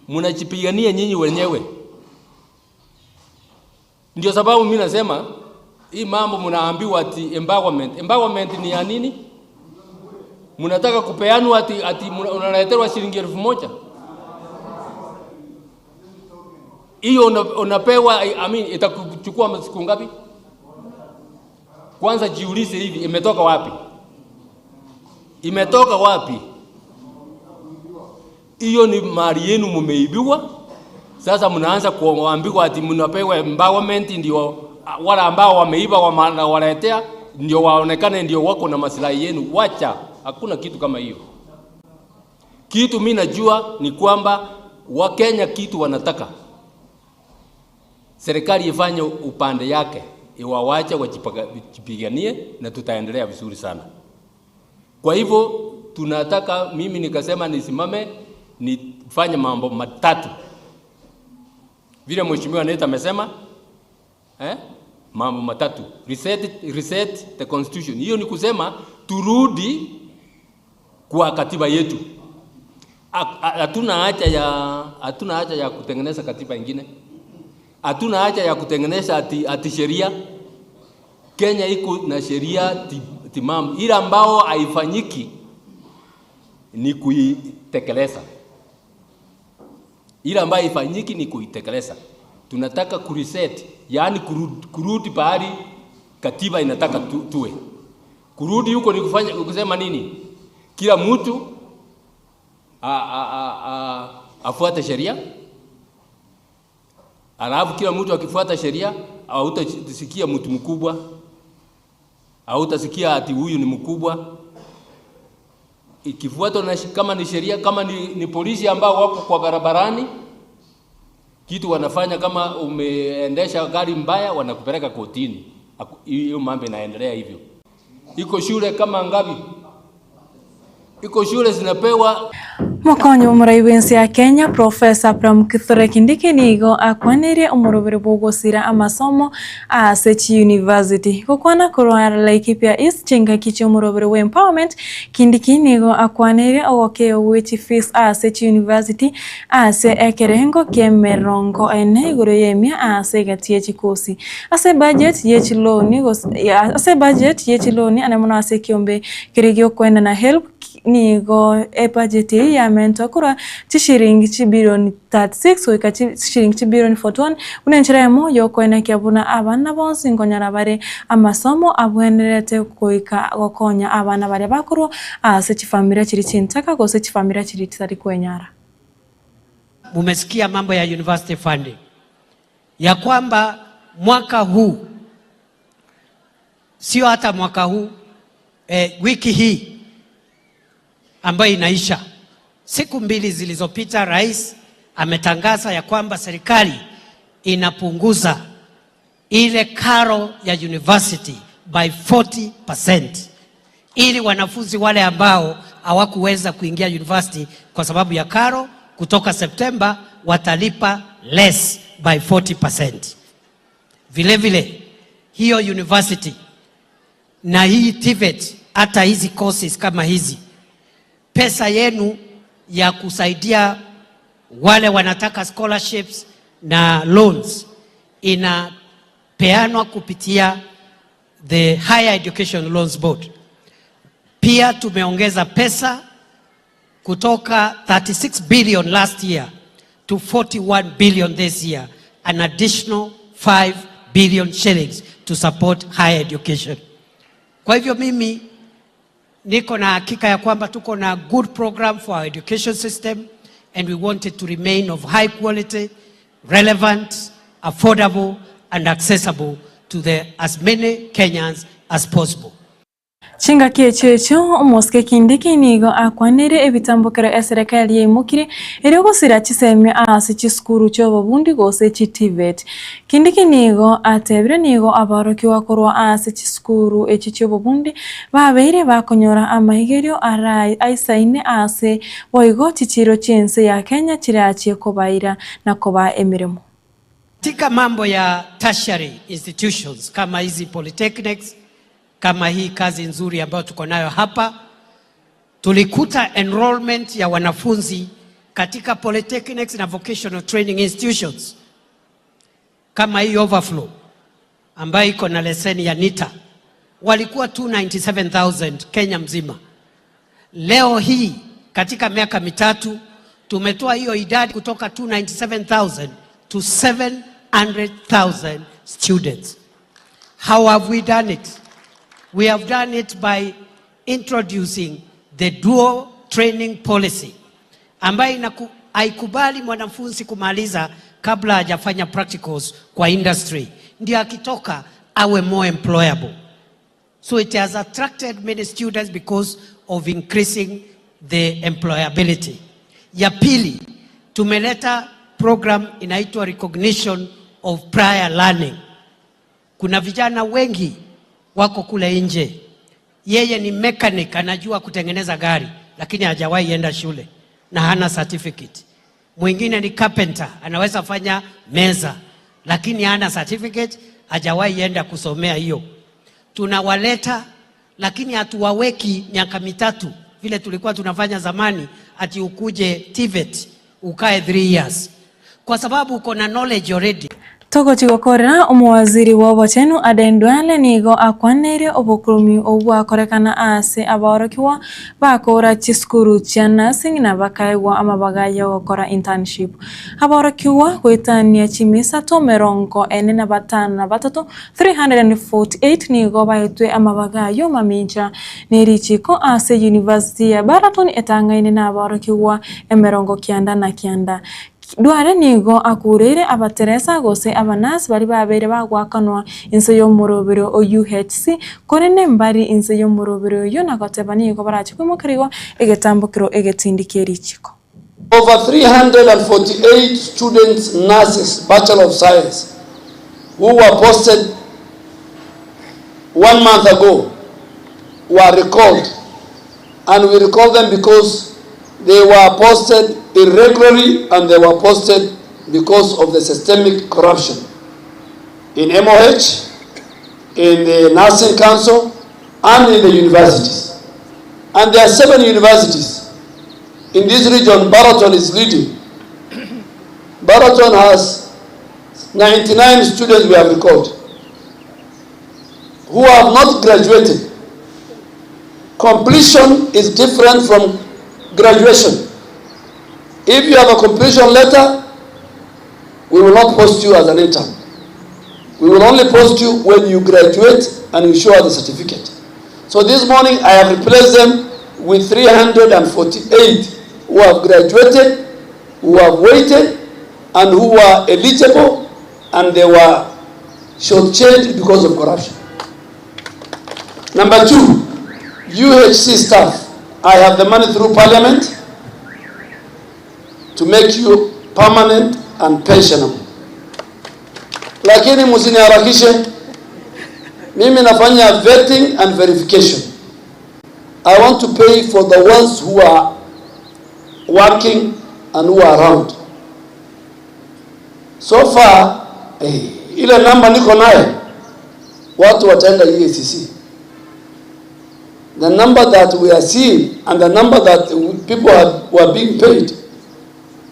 munajipigania nyinyi wenyewe. Ndio sababu mimi nasema hii mambo mnaambiwa ati empowerment. Empowerment ni ya nini? Mnataka kupeanwa ati, ati unaletewa shilingi 1000 hiyo unapewa, I mean, itakuchukua siku ngapi? Kwanza jiulize hivi, imetoka wapi? Imetoka wapi? Hiyo ni mali yenu mumeibiwa. Sasa mnaanza kuambiwa ati mnapewa empowerment, ndio wale ambao wameiba wanawaletea, ndio waonekane ndio wako na maslahi yenu. Wacha, hakuna kitu kama hiyo. Kitu mimi najua ni kwamba Wakenya kitu wanataka serikali ifanye upande yake, iwawache wajipiganie na tutaendelea vizuri sana. Kwa hivyo tunataka, mimi nikasema nisimame nifanye mambo matatu vile mheshimiwa Neta amesema, eh? Mambo matatu reset, reset the constitution. Hiyo ni kusema turudi kwa katiba yetu. Hatuna haja ya hatuna haja ya kutengeneza katiba ingine, hatuna haja ya kutengeneza ati, ati sheria. Kenya iko na sheria timamu, ila ambao haifanyiki ni kuitekeleza. Ile ambayo haifanyiki ni kuitekeleza. Tunataka kureset, yaani kurudi pahali katiba inataka tu, tuwe. Kurudi huko ni kufanya kusema nini? Kila mtu afuate sheria, alafu kila mtu akifuata sheria hautasikia mtu mkubwa, hautasikia ati huyu ni mkubwa. Ikifuatwa na kama ni sheria, kama ni, ni polisi ambao wako kwa barabarani, kitu wanafanya kama umeendesha gari mbaya, wanakupeleka kotini. Hiyo mambo inaendelea hivyo. Iko shule kama ngapi? Iko shule zinapewa Mokonyi omorai bw'ense ya Kenya Professor Abraham Kithure Kindiki nigo akwaneire omorobere bw'ogosira amasomo ase chiuniversity. Gokwana korwa Laikipia East chingaki chi'omorobere bwa empowerment, Kindiki nigo akwaneire ogokeo gwe chifees ase chiuniversity ase ekerengo ki'emerongo ene igoro y'emia ase egati ye chikosi. Ase ebudget ye chiloni ase ebudget ye chiloni ane mono ase ekiombe keria giokoenana HELB Nigo ebudget eyio yamentwa korwa chishiringi chibilioni 36 goika chishiringi chibilioni 41 buna enchera eyemo y'okoenekia buna abana bonsi nkonyora bare amasomo abwenerete goika gokonya abana baria bakorwa ase chifamilia chiria chintaka gose chifamilia chiria chitari kwenyara. Mumesikia mambo ya university funding ya kwamba mwaka huu sio hata mwaka huu eh, wiki hii ambayo inaisha, siku mbili zilizopita, rais ametangaza ya kwamba serikali inapunguza ile karo ya university by 40% ili wanafunzi wale ambao hawakuweza kuingia university kwa sababu ya karo, kutoka Septemba watalipa less by 40%. Vile vile hiyo university na hii TVET, hata hizi courses kama hizi, pesa yenu ya kusaidia wale wanataka scholarships na loans inapeanwa kupitia the Higher Education Loans Board. Pia tumeongeza pesa kutoka 36 billion last year to 41 billion this year. an additional 5 billion shillings to support higher education. Kwa hivyo mimi niko na hakika ya kwamba tuko na good program for our education system and we want it to remain of high quality, relevant, affordable and accessible to the as many Kenyans as possible. Chingaki echio echio omosike Kindiki nigo akwaneire ebitambokero eserekari yaimokire erio gosira chisemi ase chisukuru chi'obobundi gose chi TVET. Kindiki nigo atebire nigo abaorokigwa korwa ase chisukuru echi chi'obobundi babeire bakonyora amaigerio aisaine ase boigo chichiro chi'ense ya Kenya chirachie kobaira na kobaa emeremo. Katika mambo ya tertiary institutions kama hizi polytechnics Kama hii kazi nzuri ambayo tuko nayo hapa, tulikuta enrollment ya wanafunzi katika polytechnics na vocational training institutions kama hii overflow ambayo iko na leseni ya NITA walikuwa 297,000 Kenya mzima. Leo hii katika miaka mitatu tumetoa hiyo idadi kutoka 297,000 to 700,000 students. How have we done it? We have done it by introducing the dual training policy ambayo haikubali mwanafunzi kumaliza kabla hajafanya practicals kwa industry, ndio akitoka awe more employable. So it has attracted many students because of increasing the employability. Ya pili, tumeleta program inaitwa recognition of prior learning. Kuna vijana wengi wako kule nje, yeye ni mechanic, anajua kutengeneza gari, lakini hajawahi enda shule na hana certificate. Mwingine ni carpenter, anaweza fanya meza, lakini hana certificate, hajawahi enda kusomea hiyo. Tunawaleta lakini hatuwaweki miaka mitatu vile tulikuwa tunafanya zamani, ati ukuje TVET ukae 3 years, kwa sababu uko na knowledge already. Togochia gokorera omowaziri bw'obochenu Aden Duale nigo akwaneire obokurumi obwo bwakorekana aase abaorokigwa bakoora chisukuru chia nursing na bakaegwa amabaga y'ogokora internship. Abaorokigwa goetania chimisato merongo ene na batano na batato, 348, nigo baetwe amabaga ayio mamincha ne richiiko ase University ya Baraton etang'aine nabaorokigwa emerongo kianda na kianda. Duale nigo akureire abateresa gose abanurse baria babeire bagoakanwa inse y'omorobero o UHC, korende mbari inse y'omorobero oyio na goteba nigo barache koimokerigwa egetambokero egetindi kie richiko. Over 348 students nurses Bachelor of Science who were posted one month ago were recalled and we recalled them because they were posted irregularly and they were posted because of the systemic corruption in MOH, in the Nursing Council, and in the universities. And there are seven universities. In this region, Baraton is leading. Baraton has 99 students we have recalled who have not graduated. Completion is different from graduation. If you have a completion letter, we will not post you as an intern. We will only post you when you graduate and you show us the certificate. So this morning I have replaced them with 348 who have graduated, who have waited, and who are eligible, and they were shortchanged because of corruption. Number two, UHC staff. I have the money through parliament to make you permanent and pensionable. Lakini msiniharakishe. Mimi nafanya vetting and verification. I want to pay for the ones who are working and who are around. So far, eh, ile namba niko naye watu wataenda EACC. The number that we are seeing and the number that people are, were being paid,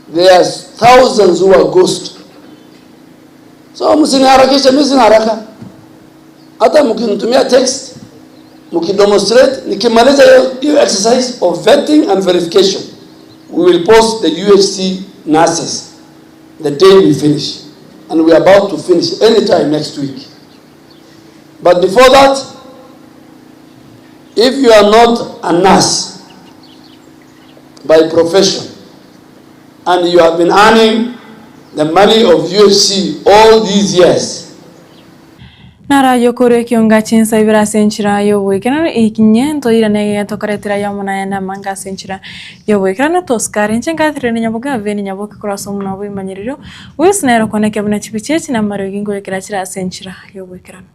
there are thousands who are ghost. So msiniharakishe, mimi sina haraka. Hata mkinitumia text, mkidemonstrate, nikimaliza hiyo hiyo exercise of vetting and verification, we will post the UHC nurses the day we finish. and we are about to finish any time next week. But before that, if you are not a nurse by profession and you have been earning the money of UHC all these years, Naraye okorua ekionga chinsa ibere ase enchera y'oboikeranu, inye ntoirane egento tokoretera aye amo naye namange ase enchera y'oboikeranu. Tosikare inche nkatereranie nyaboke Aveni nyaboke korwa ase omonwa bw'ebimanyererio, Wilson nere okoneke buna chibicha echi na amariogi nkoyekera chire ase enchera y'oboikeranu.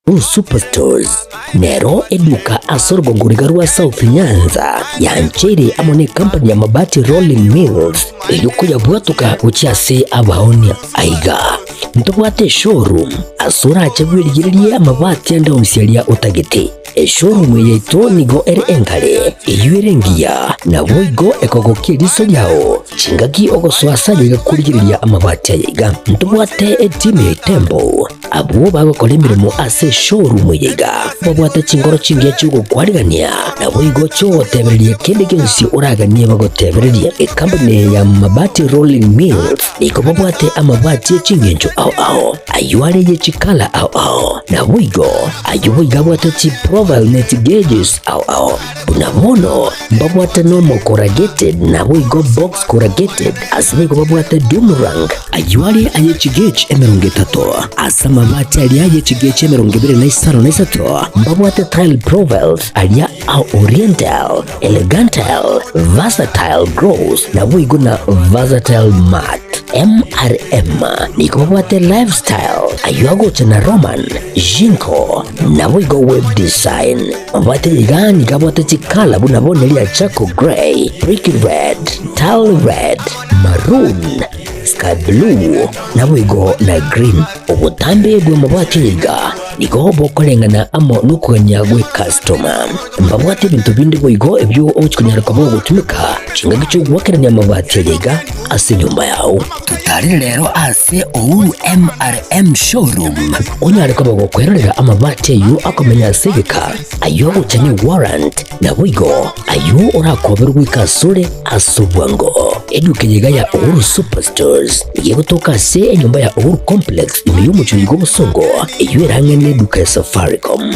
Blue Superstores nero eduka ase orogongo riga rwa South Nyanza yancheire amo ne company ya Mabati Rolling Mills eyio koyabwatoka gochia ase abaonia. Aiga ntobwate eshowroom ase orache bwerigererie amabati ande onsi aria otagete. Eshowroom eye yaito nigo ere engare, eyio ere engiya, naboigo ekogokia eriso riao chingaki ogosoa ase aye iga korigereria amabati aya iga. Ntobwate etimu ya Itembo Abwo bagokora emeremo ase eshowroom eye iga babwate chinkoro chingiya chi'ogokwarigania, naboigo chi'ogotebereria kende gionsi oraganie bagotebererie. Ekampuni eye ya Mabati Rolling Mills nigo babwate amabati e chingencho ao ao, ayio are ye chikala ao ao, naboigo ayio boigo abwate chiprofile ne chigeges ao ao. Buna bono mbabwate normal corrugated naboigo box corrugated, ase boigo babwate doom rank, ayio are aye chigauge 30, ase amabati aria aye chigauge 23 mbabwate tile profiles aria a oriental, elegantal, versatile gloss naboigo na versatile matte. MRM nigo babwate lifestyle, ayio agocha na Roman, Jinko, naboigo web design. Mabwate iga nigo abwate chikala buna bono eria charcoal grey, brick red, tile red, maroon, sky blue, naboigo na green. Obotambe bw'amabwate iga nigo bokoreng'ana amo nokogania gw'ecustoma. Mbabwate ebinto binde boigo ebio ogochia konyara koba ogotumeka chingaki chi'ogoakerania amabati aya iga ase enyomba yao. Totarire rero ase Uhuru MRM Showroom onyare koba gokwerorera amabati ayio akomenya ase egeka, ayio agocha ne warrant, naboigo ayio orakoberwe goika asore ase obwango. Eduka eye iga ya Uhuru Superstores nigo egotoka ase enyomba ya Uhuru Complex ime y'omochie oiga obosongo, eyio ere ang'e neduka ya Safaricom.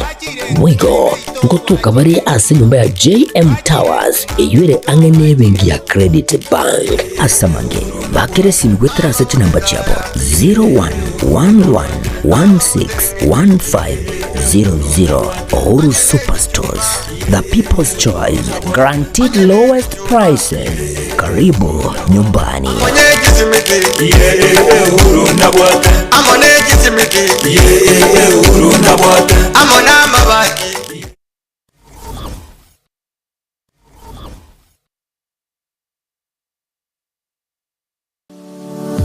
Boigo ngotoka bare ase enyomba ya JM Towers eyio ere ang'e nebenki ya Credit Bank. Ase amange, bakera esimi goetera ase chinamba chiabo 0111161500. Uhuru Superstores, the people's choice, guaranteed lowest prices. Karibu nyumbani.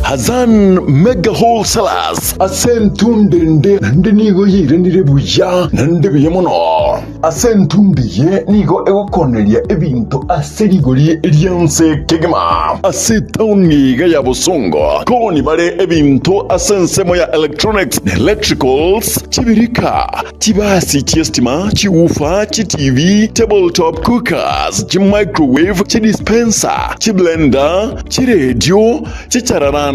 Hassan Mega Wholesalers ase entundo ende naende nigo yairanire buya naende buya mono. Ase entundo eye nigo egokoneria ebinto ase rigori ri'ense kegima. Ase etaoni iga ya Bosongo koni bare ebinto ase ensemo ya electronics na electricals, chibirika, chibasi chi'estima, chiwoofer, chiTV, tabletop cookers, chimicrowave, chidispenser, chiblender, chiredio, chichararani,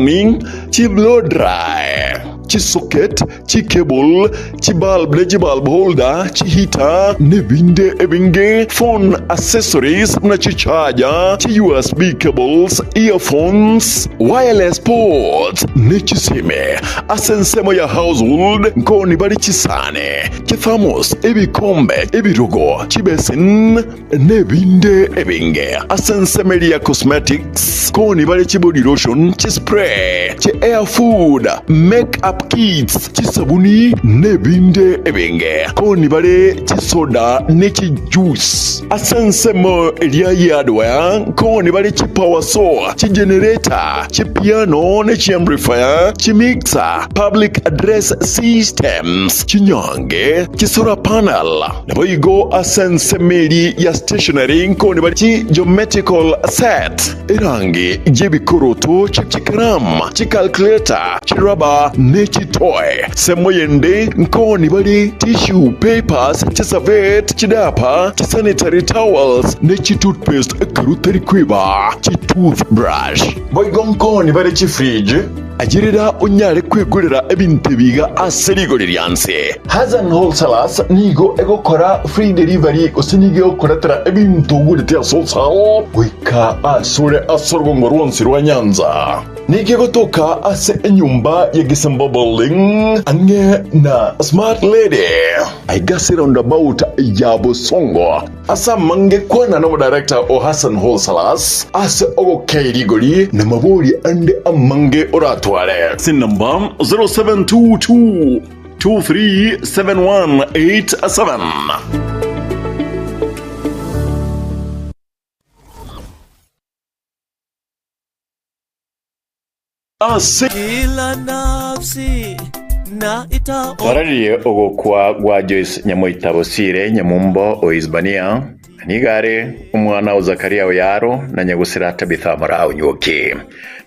chiblow dry, chisocket, chicable, chibulb ne chibulb holder, chiheater, nebinde ebinge, phone accessories buna chicharger, chi-USB cables, earphones, wireless ports, ne chisime. Ase ensemo ya household nkoni bare chisani, chithermos, ebikombe, ebirogo, chibesin, nebinde ebinge. Ase ensemo eria ya cosmetics nkoni bare chibody lotion, chispray, chi-air food, make up kits, chisabuni, nebinde ebinge. Nkoni bare chisoda ne chijuice. Ase ensemo eria y'hardware nkoni bare chipower saw, chigenerator, chipiano ne chiamplifier, chimixer, public address systems, chinyange, chisolar panel. Naboigo ase ensemo eria ya stationery nkoni bare chigeometrical set, erangi y'ebikoroto, chikaramu, chicalculator, chirubber ne. chitoy. Semo yende nkooni bare tissue papers, chiservette, chidiaper, chisanitary towels, ne chitoothpaste ekero otari kweba chitoothbrush. Boigo nkooni bare chifridge, ayerera onyare kwegorera ebinto ebi iga ase rigori rianse. Hassan Wholesalers nigo egokora free delivery gose nigo egokoretera ebinto ogorete ase wholesale goika asore ase orogongo rwonsi rwa Nyanza. Nigo egotoka ase enyomba ya Gisemba Building ang'e na Smart Lady aiga ase roundabout ya Bosongo. Ase amange kwana nomodirector o Hassan Wholesalers ase ogokei rigori na mabori ande amange oratware. Ase enamba 0722 237187. Ase. Kila nafsi na ita Twararie ogokwa gwa Joyce Nyamoita Bosire Nyamumbo o Isibania, na nigo are omwana o Zakaria Oyaro na nyagusira Tabitha Moraa Onywoki.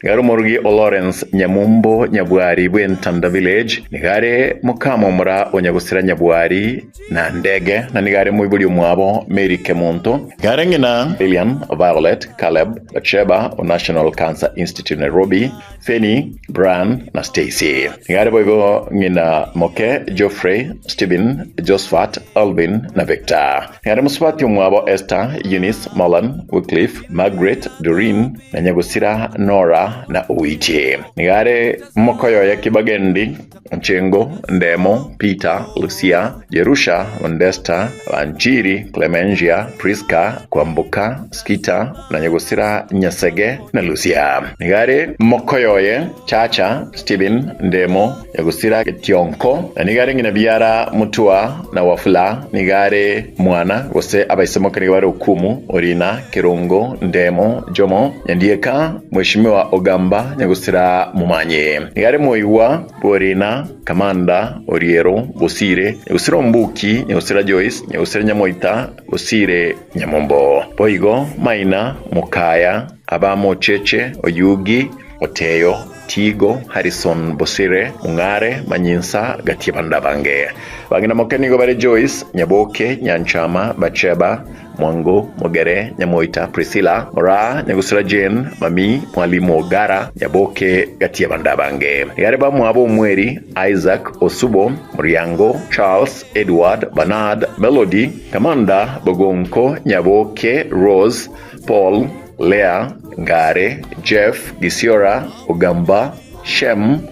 Nigo are omorugi o Lawrence Nyamumbo Nyabwari bw'Entanda Village, nigo are mokamomura o nyagusira Nyabwari na Ndege, na nigo are moibori omwabo Mary Kemunto. Nigo are ng'ina Lilian, Violet, Caleb, Batsheba o National Cancer Institute Nairobi, Fenny, Brian na Stacy. Nigo are boigo ng'ina moke Geoffrey, Stephen, Josphat, Alvin na Victor. Nigo are mosubati omwabo Esther, Eunice, Mollan, Wycliffe, Margaret, Doreen, na nyagosira Nora na Owiti. Nigo are mokoyoye Kibagendi, Nchengo, Ndemo, Peter, Lucia, Jerusha, Ondesta, Wanjiri, Clementia, Priska, Kwamboka, Skita, na nyagosira Nyasege na Lucia. Nigo are mokoyoye Chacha, Stephen, Ndemo, nyagosira Tionko, na nigo are ng'ina biara Mutua na Wafula, nigo are mwana gose abaisemoka nigo bare Okumu, Orina, Kerongo, Ndemo, Jomo, Nyandieka, Mweshimiwa Ogamba, nyagosira Momanyi. Nigo are moigwa bw'Orina, Kamanda, Oriero, Bosire, nyagosira Ombuki, nyagosira Joyce, nyagosira Nyamoita, Bosire, Nyamombo. Boigo Maina, Mokaya, Abamocheche, Oyugi, Oteyo, Tigo, Harrison Bosire, Mong'are, Manyinsa, gati y'abande abange. Bang'ina moke nigo bare Joyce, Nyaboke, Nyanchama, Batsheba, Mwango, Mogere, Nyamoita, Priscilla, Moraa, Nyagusira Jane, Mami, Mwalimu Ogara, Nyaboke, gati y'abande abange. Nigo are bamwabo Omweri, Isaac, Osubo, Moriango, Charles, Edward, Bernard, Melody, Kamanda, Bogonko, Nyaboke, Rose, Paul, Lea, Ngare, Jeff, Gisiora, Ogamba, Shem,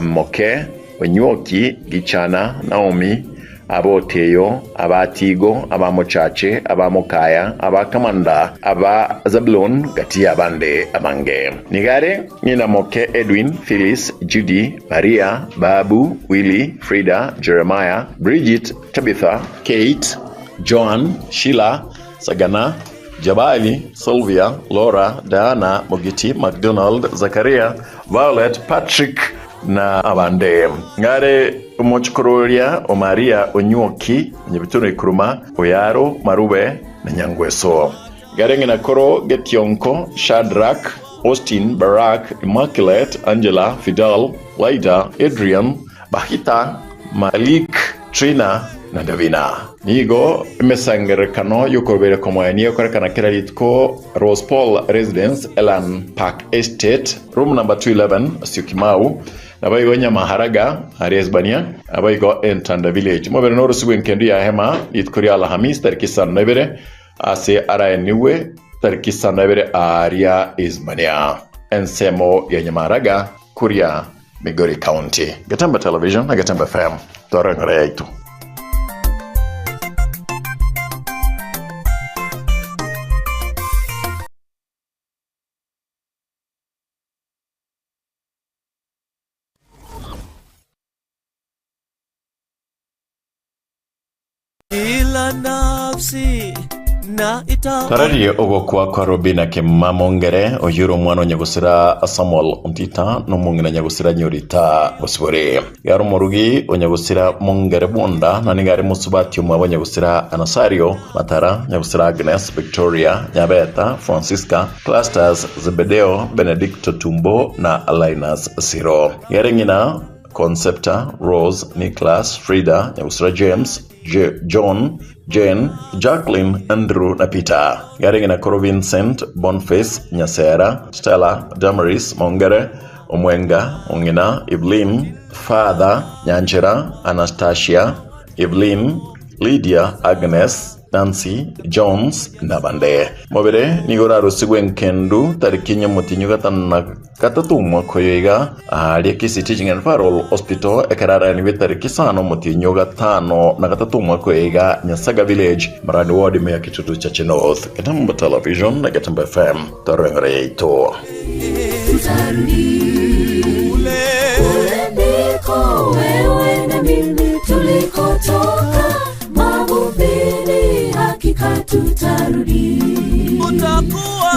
Moke, Onywoki, Gichana, Naomi, Ab'Oteyo, ab'Atigo, ab'Amochache, ab'Amokaya, ab'Akamanda, aba Zabuloni, gati y'abande abange. Nigo are ng'ina moke Edwin, Phyllis, Judy, Maria, Babu, Willy, Frida, Jeremiah, Bridget, Tabitha, Kate, Joan, Sheila, Sagana, Jabali, Sylvia, Laura, Diana, Mogiti, McDonald, Zakaria, Violet, Patrick, na abande. Ngare omochokoro oria o Maria Onywoki, Nyabitunu Ikuruma, Oyaro, Marube, na Nyangweso. Ngare ng'ina koro Getionko, Shadrack, Austin, Barak, Immaculate, Angela, Fidel, Lyda, Adrian, Bahita, Malik, Trina, na Davina. Nigo emesangererekano y'okoruberia komoenia ekorekana kera rituko Rose Paul Residence, Elan Park Estate, Room number 211, Syokimau, naboigo Nyamaharaga, aria Isibania, naboigo Entanda Village. Mobere norosibwe enkendu ya hema rituko ria Alhamisi tariki isano na ibere ase araenigwe tariki isano na ibere aaria Isibania, ensemo ya Nyamaharaga, Kuria, Migori County. Getembe Television na Getembe FM, tore eng'ora yaito. Kila nafsi na ita Tararie ogokwa kwa Robina Kemuma Mongere, oyio ore omwana o nyagosira Samuel Ontita na omong'ina nyagosira Nyorita Bosibori. Iga are omorugi o nyagosira Mongere Bwonda, na nigo are mosubati omwabo nyagosira Anasario Matara, nyagosira Agnes, Victoria, Nyabeta, Francisca, Clastus, Zebedeo, Benedicto Tumbo na Linus Siro. Iga are ng'ina. Concepta, Rose, Nicholas, Frida, Nyagusira James, J, John, Jane, Jacqueline, Andrew na Peter. Yarenge na koro Vincent, Boniface, Nyasera, Stella, Damaris, Mongere, Omwenga, Mong'ina, Evelyn, Father, Nyanchera, Anastasia, Evelyn, Lydia, Agnes, Nancy, Jones, na bande. Mobere nigo orarusigwe enkendu tariki enye omotienyi o gatano na gatato omwaka oyo iga aaria Kisii Teaching and Referral Hospital ekero araenigwe tariki isano omotienyi o gatano na gatato omwaka oyo iga Nyasaga Village, Marani Ward ime ya Kitutu Chache North. Getembe Television na Getembe FM torore engoro yaito. Kule ndiko wewe na mimi tulikotoka, mavumbini hakika tutarudi. Utakuwa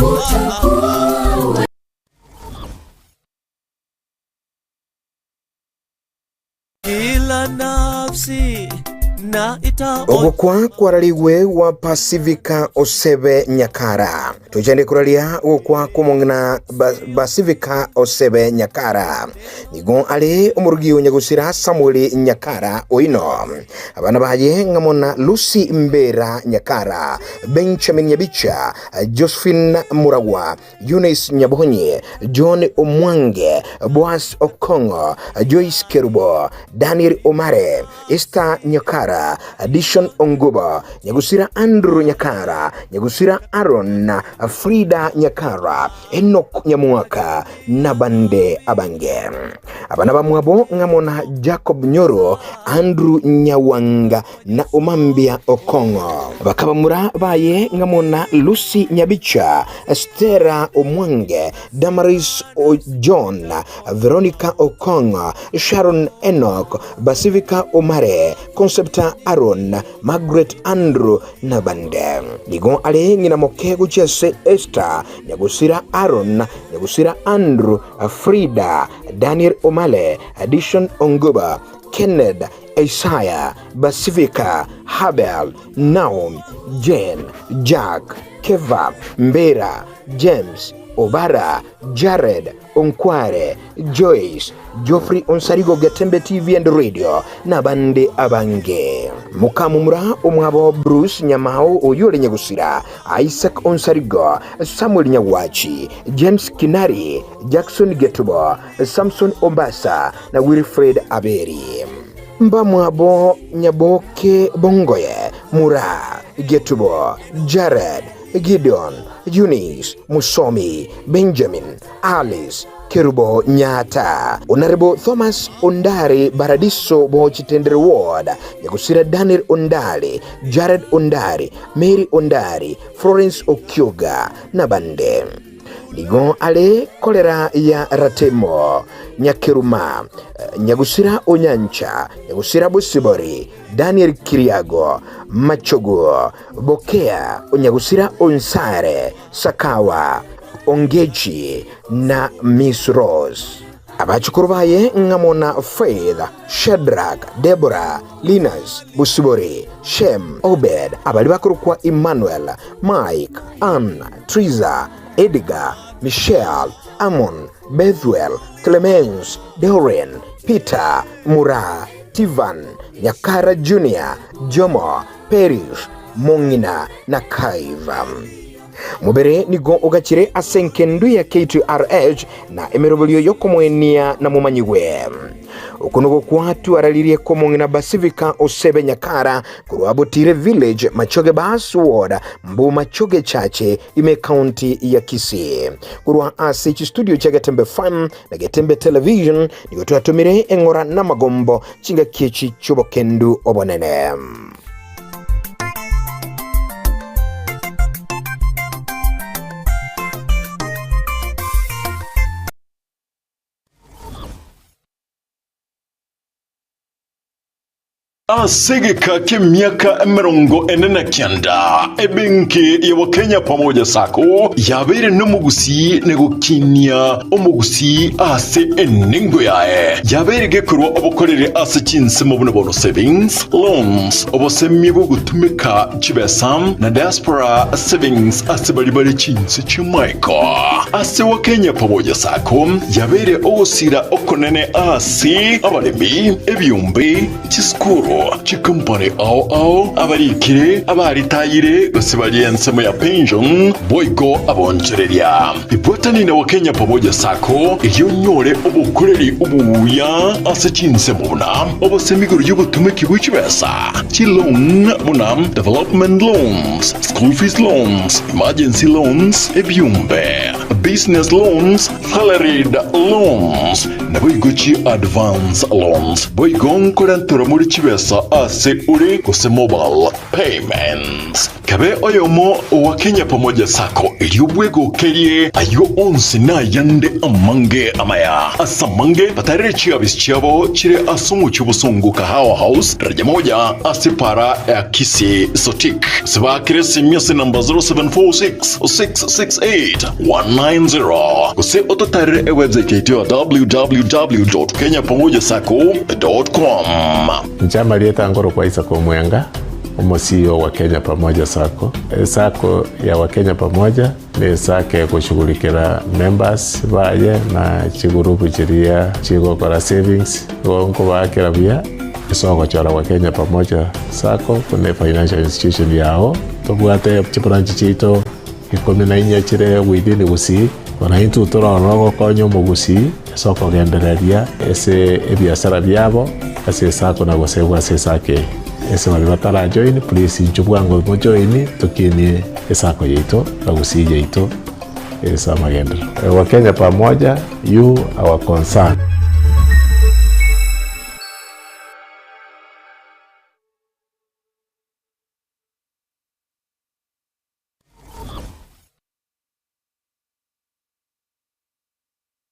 Kila nafsi na ita Ogokwa kwararigwe gwa Pasifika Osebe Nyakara. Tochande koraria gokwa kw'omong'ina Pasifika Osebe Nyakara. Nigo are omorugi o nyagosira Samuel Nyakara oino. Abana baye ng'amo na Lucy Mbera Nyakara, Benjamin Nyabicha, Josephine Muragwa, Eunice Nyabonyi, John Omwange, Boaz Okong'o, Joyce Kerubo, Daniel Omare, Esther Nyakara, Dishon Ongubo, Nyagusira Andrew Nyakara, Nyagusira Aaron, Frida Nyakara, Enoch Nyamwaka na bande abange. Abana bamwabo ng'amo na Jacob Nyoro, Andrew Nyawanga na Omambia Okong'o. Bakabamura baye ng'amo na Lucy Nyabicha, Stella Omwange, Damaris o John, Veronica Okong'o, Sharon Enoch, Basivika Omare, Concepta Aaron, Margaret Andrew na bande. Nigo are ng'ina moke gochia ase Esther, Nyagosira Aaron, Nyagosira Andrew, Frida, Daniel Omale, Dishon Onguba, Kenneth, Isaiah, Basivika, Habel, Naom, Jane, Jack, Keva, Mbera, James, Obara, Jared, Onkware, Joyce, Geoffrey Onsarigo Getembe TV and Radio na abande abange. Mokamomura omwabo Bruce Nyamao oyio ore nyagosira, Isaac Onsarigo, Samuel Nyagwachi, James Kinari, Jackson Getubo, Samson Ombasa na Wilfred Aberi. Mbamwabo Nyaboke Bongoye, Mura, Getubo, Jared, Gideon, Eunice, Musomi, Benjamin, Alice, Kerubo Nyata, Honorable Thomas Ondari Baradiso Bochitendere Ward, Nyagusira Daniel Ondari, Jared Ondari, Mary Ondari, Florence Okioga na bande. Nigo are kolera ya Ratemo, Nyakeruma, Nyagusira Onyancha, Nyagusira Bosibori, Daniel Kiriago, Machogo, Bokea, Onyagusira Onsare, Sakawa, Ongechi na Miss Rose. Abachukuru baye ng'amo na Faith, Shadrack, Deborah, Linus, Busibori, Shem, Obed, abari bakorokwa Emmanuel, Mike, Ann, Triza, Edgar, Michelle, Amon, Bethuel, Clemens, Doren, Peter, Mura, Tivan, Nyakara Junior, Jomo, Perish, Mong'ina na Kaiva. Mobere nigo ogachire ase enkendu ya K2RH na emeroberio y'okomoenia na momanyigwe. Oko nigo kwatwararirie komong'ina Basivika Osebe Nyakara korwa Botire Village, Machoge Bas Ward, Mbu Machoge Chache ime County ya Kisii. Korwa ase chistudio chia Getembe Farm na Getembe Television nigo twatomire eng'ora namagombo chingaki echi chi'obokendu obonene. Ase egeka ki'emiaka 49, ebenki ya Wakenya Pamoja Sacco yabeire nomogusii na gokinia omogusii ase enengo yaye. Yabeire gekorwa obokoreri ase chinsemo buna bono savings, loans, obosemia bw'ogotumeka chibesa na diaspora savings ase baria bare chinse chi'amaiko. Ase Wakenya Pamoja Sacco yabeire ogosira okonene ase abaremi, ebiombe, Chisukuru, chikompani ao ao, abarikire, abaritayire, gose baria ensemo ya pension, boigo abonchoreria. Ibwatani na Wakenya Pamoja Sacco erio onyore obokoreri obuya ase chinsemo buna obosemi igoro y'obotumeki bwe chibesa, chiloan buna development loans, school fees loans, emergency loans, ebiombe, business loans, Salaried loans, naboigo chi advance loans, boigo nkorenterwa more chibesa ase ore gose mobile payments. Kabe oyomo owa Kenya Pamoja Sacco erio bwegokerie ayio onsi na ayande amange amaya. Ase amange batarere chiabisi chiabo chire ase omochie obosongo Kahawa House, daraja moja ase para ya Kisii Sotik. Gose baakere esimi ase namba 0746 668 190 gose ototarere ewebsite yaito ya www.kenyapamojasacco.com. Inche amarieta nkorokwa Isaac Omwenga, omo CEO wa Kenya Pamoja Sacco. Esacco ya Wakenya Pamoja ne esacco egoshughulikera members baye na chigurupu chiria chigokora savings, igo nkobaakera buya ase ogochora Wakenya Pamoja Sacco buna efinancial institution yao. Tobwate chibranch chiaito 14 chire within Gusii, bono intwe tore ororo gokonya omogusii ase okogendereria ase ebiasara biabo ase esako na gosegwa ase esako eye. Ase baria batara join please inchuo bwango mo join tokinie esako yaito na Gusii yaito ase amagenderero. Wakenya pamoja, you our concern.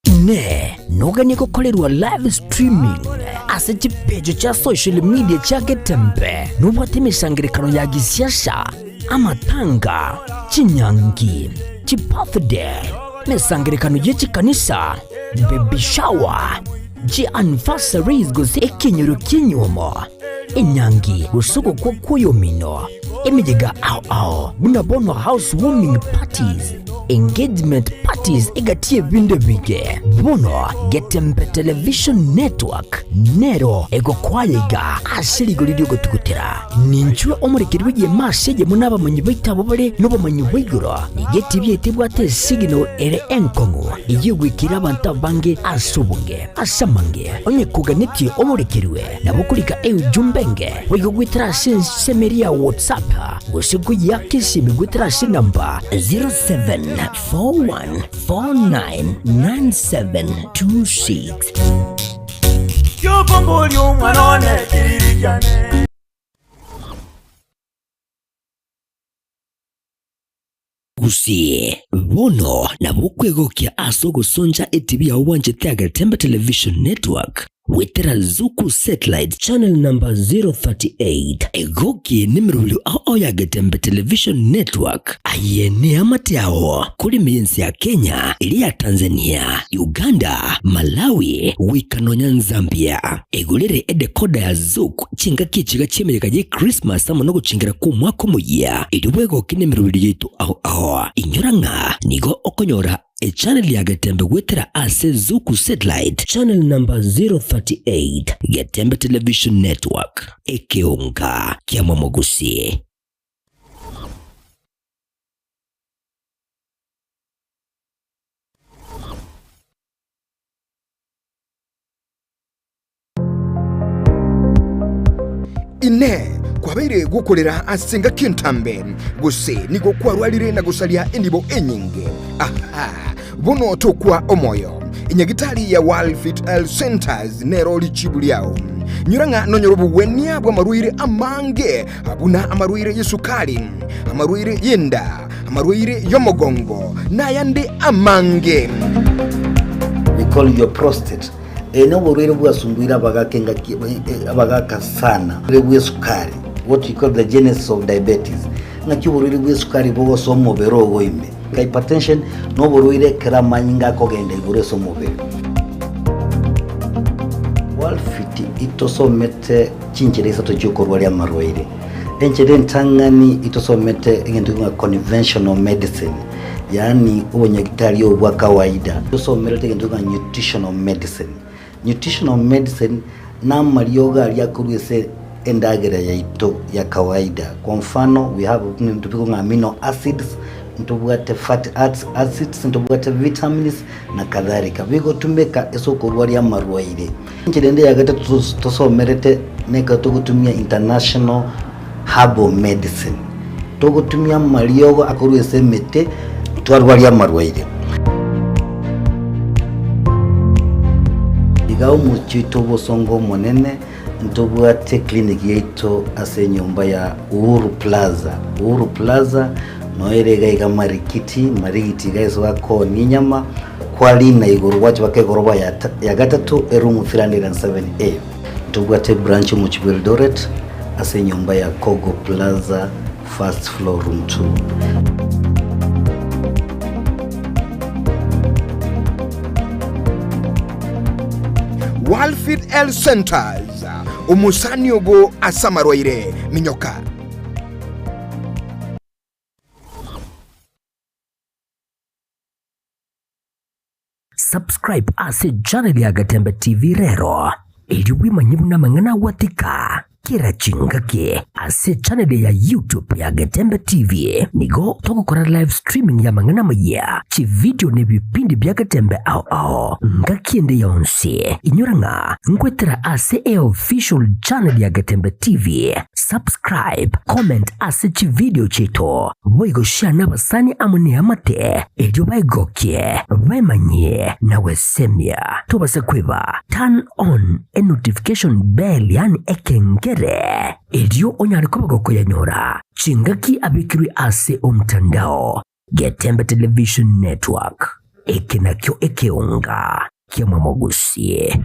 Inee! Noganie gokorerwa live streaming ase chipeji chia social media chia Getembe? Nobwate emesangerekano ya gisiasa, amatanga, chinyangi, chibirthday, emesangerekano ye chikanisa, baby shower, chianniversaries gose ekenyoro ki'enyuomo, enyangi gose ogokwa kw'oyomino, emeyega ao ao buna bono house warming parties, engagement parties egati y'ebinto ebinge. Bono Getembe Television Network nero egokwaya iga ase rigori ri'ogotugutera. Ninchwe omorekeri bw'egeema ase eyemo n'abamanyi baito abwo bare nobomanyi bwa igoro. Nigo etibi yaito ebwate esignal ere enkong'u eyio egwikera abanto abange ase obonge. Ase amange, onye koganetie omorekerwe, nabo okorika eujumbe enge boigo goetera ase ensemo eria ya WhatsApp gose koyiaka esimi goetera ase enamba 0741499726. Kiokomboria omwana one kiriri kiane. Gusii, bono nabo okwegokia ase ogosoncha etibi yao bwanchete ya Getembe Television Network goetera Zuku Satellite channel number 038. Egokie nemerobio ao ao ya Getembe Television Network. Aye neamate ao kore ense ya Kenya, eria ya Tanzania, Uganda, Malawi, goika nonya Zambia. Egorere edecoder ya Zuku Chingaki echiga chi'emeyega ye Christmas amo nogochengera kw'omwaka omoyia, erio bwegoke nemeroberi yaito ao ao. Inyora ng'a nigo okonyora echannel ya Getembe goetera ase Zuku Satellite channel number 038, Getembe Television Network, ekeonga kia Momogusi. Inee! Kwabeire gokorera ase engaki entambe, gose nigo kwarwarire na gosaria enibo enyinge? Aha! Bono tokwa omoyo. Enyagitari ya World Fit Health Centers nero richibu riao. Nyora ng'a nonyore obogwenia bw'amarwaire amange buna amarwaire y'esukari, amarwaire y'enda, amarwaire y'omogongo, na ayande amange. We call your prostate. Eye noborwaire bwasumbuire abagaka engaki abagaka sana. Oborwaire bw'esukari, what we call the genesis of diabetes, ng'aki oborwaire bw'esukari bogosoa omobere ogo ime. Hypertension noborwaire ekero amanyinga akogenda igoro ase omobere. Worldfit itosomete chinchera isato chiokorwaria amarwaire. Enchera entang'ani itosomete egento ng'a conventional medicine, yaani obonyagitari obo bwa kawaida. Tosomerete egento ng'a nutritional medicine. Nutritional medicine namariogo aria akorwa ase endagera yaito ya kawaida. Kwa mfano we have ebinto bikong'a amino acids, ntobwate fatty acids, ntobwate vitamins na kadhalika. Bigotumeka ase okorwaria amarwaire. Enchera ende ya gatato tosomerete nekero togotumia international herbal medicine. Togotumia amariogo akorwa ase emete twarwaria amarwaire. Iga omochie oito obosongo omonene ntobwate clinic yaito ase enyomba ya Uhuru Plaza. Uhuru Plaza noyo ere iga iga Marikiti, Marigiti iga ase bakoonia enyama, kwarina igoro gwacha mpaka egoroba ya gatato eroom 307A. Ntobwate ebranch omochie bwa Eldoret ase enyomba ya Kogo Plaza first floor room 2. Walfit Health Centers, omosani obo ase amarwaire, minyoka. Subscribe ase channel ya Gatembe TV rero, erio bwemanye buna amang'ana agwatika kera chingaki ase channel ya YouTube ya Getembe TV. Nigo togokora live streaming y'amang'ana amayia, chividio na ebipindi bia Getembe ao ao ngaki ende yonsi. Inyora ng'a nkwetera ase eofficial channel ya Getembe TV. Subscribe, comment ase chividio chiaito, boigo share nabasani amo neamate erio baegokie, baemanyie na gwesemia. Tobasa kweba turn on e notification bell yaani ekengere erio onyare koba gokoyanyora chingaki abekirwe ase omtandao. Getembe Television Network, eke nakio ekeonga ki'amamogusie.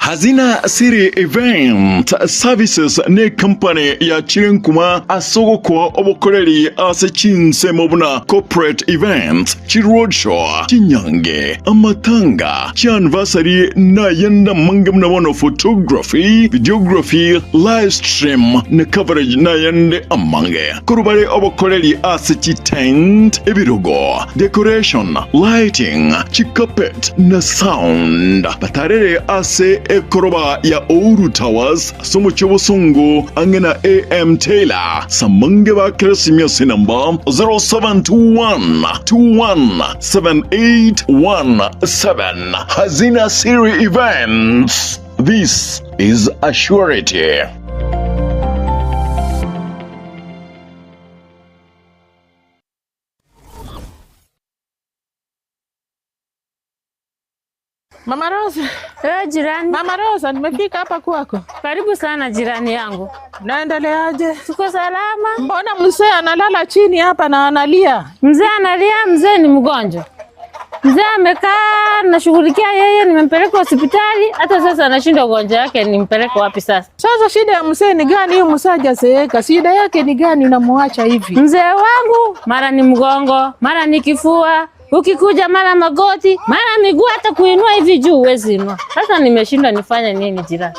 Hazina City Event Services ne company yachire nkuma ase ogokoa obokoreri ase chinsemo buna corporate events, chiroadshow, chinyange, amatanga, chianniversary na ayande amange buna bono photography, videography, live stream na coverage na ayande amange. Korwa bare obokoreri ase chitent, ebirogo, decoration, lighting, chicarpet, na sound. Batarere ase ekoroba ya Ouru Towers ase omochie obosongo ang'e na AM Taylor. Samange ba Keresimia ase enamba 0721 21 7817. Hazina Siri Events. This is a surety. Mama Rosa. Eh, jirani. Mama Rosa, nimefika hapa kwako. Karibu sana jirani yangu. Naendeleaje? Tuko salama. Mbona mzee analala chini hapa na analia? Mzee analia, mzee ni mgonjwa. Mzee amekaa nashughulikia yeye, nimempeleka hospitali, hata sasa anashindwa ugonjwa wake, nimpeleke wapi sasa? Sasa shida ya mzee ni gani? Huyu mzee hajazeeka, shida yake ni gani unamuacha hivi? Mzee wangu mara ni mgongo, mara ni kifua, ukikuja mara magoti, mara miguu, hata kuinua hivi juu huwezi inua. Sasa nimeshindwa nifanye nini jirani?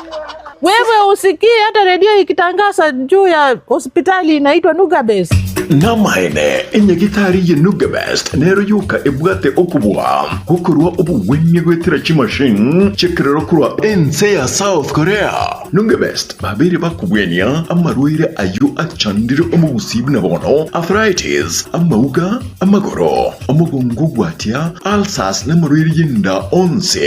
Wewe usikie hata redio ikitangaza juu ya hospitali inaitwa Nugabes. Namaene, enyagitari ye Nugabest nero yoka ebwate okobua gokorwa obogwenia goetera chimachine chi'ekerero korwa ense ya South Korea. Nugabest babeire bakobwenia amarwaire ayio achandire omogusii buna bono arthritis, amauga, amagoro, omogongo ogwatia, ulcers na amarwaire y'enda onsi.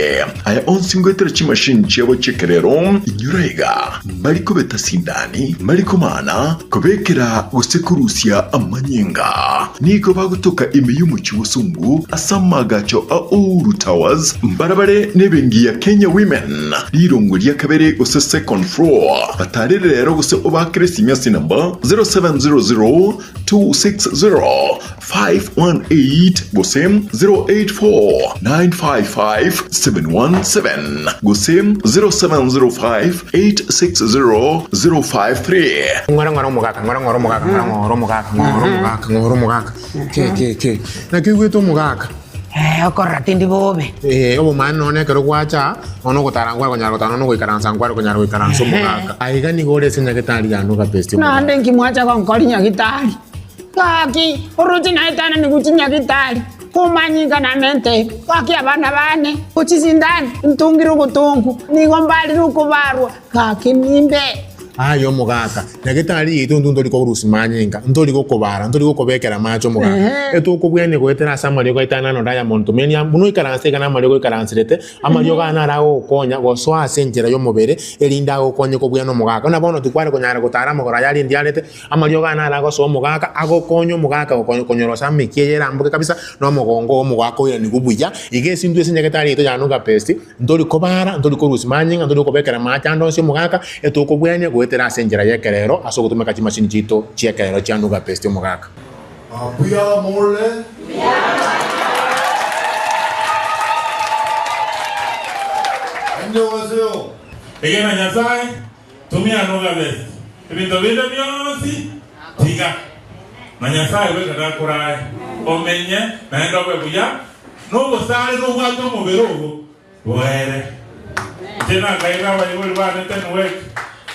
Aya onsi ngoetera chimachine chiabo chi'ekerero, inyora iga, mbari kobeta sindani, mbari komana, kobekera gose korusia. amanyinga. Nigo bagotoka ime y'omochie bosongo ase amaagacho a Uhuru Towers, mbarabare n'ebenki ya Kenya Women, rirongo ria kabere gose second floor. Batarere rero gose obaakere esimi ase enamba 0700 260 518 gose 084 955 717 gose 0705 860 053. Ng'ora ng'ora omogaka, ng'ora ng'ora omogaka, ng'ora ng'ora omogaka, ng'ora omogaka, ng'ora omogaka. Ke ke ke. Naki oigwete omogaka? Eh, okorora tindi bobe. Eh, obomani nonye ekero gwacha aa, nonya ogotara nkware konyara gotara, nonya ogoikaransa nkware konyara goikaransa omogaka. Aiga nigo ore ase nyagetari ya Nuga Best omogaka. Naende nki mwacha gonkori nyagitari? Gaki, oroche naetanani gochia nyagitari, komanyinga namente, gaki abana bane, gochia sindani, ntungire ogotongu, nigo mbarire okobarwa, gaki nimbe. Aye omogaka, nyagetari yaito intwe ntori korusia manyinga, ntori gokobara, ntori gokobekera amache omogaka. Etokobwenia goetera ase amariogo aito aya nano Diamond Tumenia, buna oikaranse iga namariogo oikaranserete, amariogo aya naro agogokonya gosoa ase enchera y'omobere, erinde agokonye kobwena omogaka. Buna bono tikware konyara gotara amagoro aya aria ndiarete, Amariogo aya naro agosoa omogaka, agokonya omogaka konyorosa amekia eye eramboke kabisa, na omogongo oo omogaka oiranigwe buya. Iga esintwe ase nyagetari yaito ya Nuga Best, ntori kobara, ntori korusia manyinga, ntori kobekera amache ande onsi omogaka, etokobwenia goetera ase enchera y'ekerero ase ogotumeka chimashini chiaito chi'ekerero chia Nuga Best omogaka. Mbuya more? Annyeonghaseyo. Egena Nyasae, Tumia Nuga Best ebinto binde bionsi tiga, na Nyasae bweka nakorae omenye naende obe buya, nobosare nobwate omobere obo boere. Inche nakaira abaibori bane Tenwek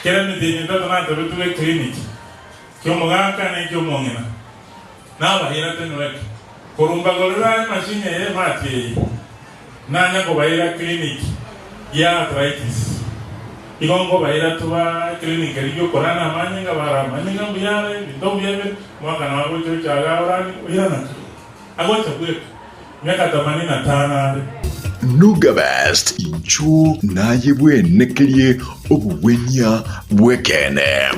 kera emetienyi etato natebetwe eclinic kiomogaka na ekiomong'ina nabaira Tenwek korumbagorera emachine eye emati eye. Nanya kobaira clinic ya arthritis. Igo nkobaira toba clinic eria yokorana amanyinga bara amanyinga mbuya are ebinto mbuya bire omwaka nabo agocha ocha iga orani oirana ki agocha bweka miaka themanini na tano are. Nuga Best, inchuo naye bwenekerie obogwenia bw'ekeene.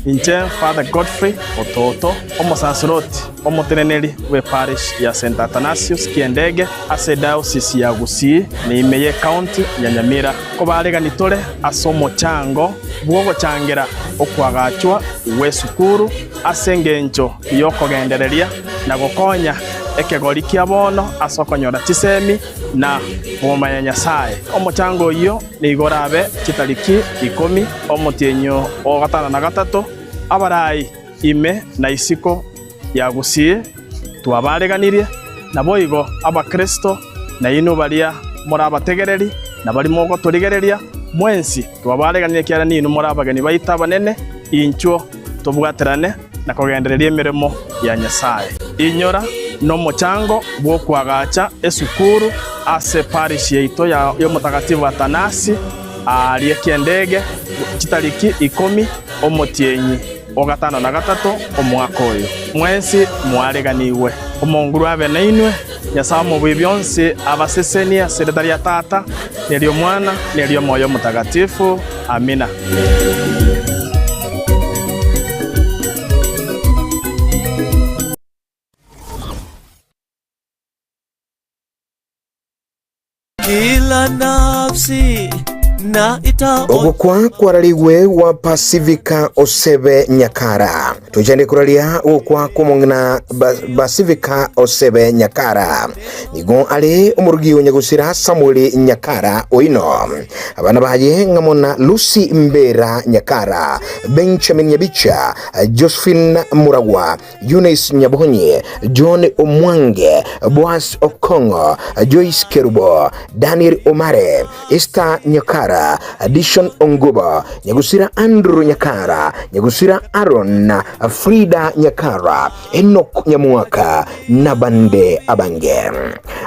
Inche Father Godfrey Ototo, omosaseroti omoteneneri bw'eparish ya St. Athanasius Kiendege ase ediocese ya Gusii na ime y'ecounty ya Nyamira, kobaregani tore ase omochango bw'ogochangera okoagachwa gw'esukuru ase engencho y'okogendereria na gokonya ekegori kia bono ase okonyora chisemi na komomanya Nyasae. Omochango oyio nigo orabe chitariki ikomi, omotienyi o gatano na gatato, abarai ime na isiko ya Gusii twabareganirie, naboigo Abakristo nainwe baria more abategereri na baria mogotorigereria, mwensi twabareganirie ekiagera ninwe more abageni baito abanene, inchuo tobwaterane na kogendereria emeremo ya Nyasae. Inyora nomochango bw'okoagacha esukuru ase parish yaito y'Omotakatifu Atanasi aaria Kiendege chitariki ikomi omotienyi o gatano na gatato omwaka oyo. Mwensi mwareganigwe. Omonguru abe nainwe, Nyasae Omobui bionsi abasesenie ase erieta ria Tata, na eri'Omwana, na eri'Omoyo Omotagatifu. Amina. Kila nafsi na ita Ogokwa kwararigwe gwa Pasifika Osebe Nyakara. Tochande koraria ogokwa kw'omong'ina Pasifika Osebe Nyakara. Nigo are omorugi o nyagosira Samuel Nyakara oino. Abana baye ng'amo na Lucy Mbera Nyakara, Benjamin Nyabicha, Josephine Muragwa, Eunice Nyabonyi, John Omwange, Boaz Okong'o, Joyce Kerubo, Daniel Omare, Esther Nyakara. Nyakara, Dishon Ongubo, Nyagusira Andrew Nyakara, Nyagusira Aaron, Frida Nyakara, Enock Nyamwaka, nabande abange.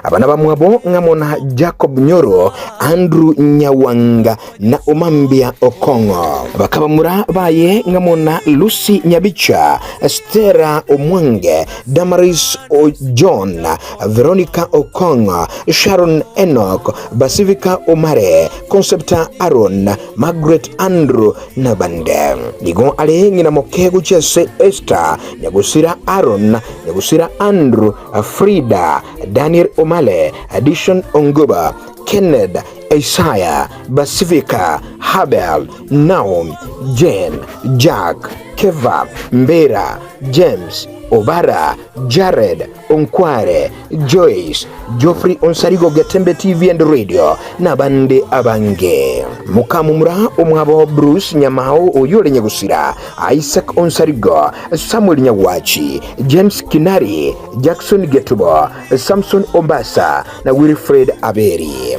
Abana bamwabo ng'amo na Jacob Nyoro, Andrew Nyawanga, na Omambia Okong'o. Bakabamura baye ng'amo na Lucy Nyabicha, Stella Omwange, Damaris Ojon, Veronica Okong'o, Sharon Enock, Basivika Omare, Concepta Aaron, Margaret Andrew na bande. Nigo are ng'ina moke gochia ase Esther, Nyagusira Aaron, Nyagusira Andrew, Frida, Daniel Omale, Dishon Onguba, Kenneth, Isaya, Basivika, Habel, Naum, Jane, Jack, Keva, Mbera, James, Obara, Jared, Onkware, Joyce, Geoffrey Onsarigo Getembe TV and Radio na abande abange. Mokamomura omwabo Bruce Nyamao oyio ore nyagusira, Isaac Onsarigo, Samuel Nyagwachi, James Kinari, Jackson Getubo, Samson Ombasa na Wilfred Aberi.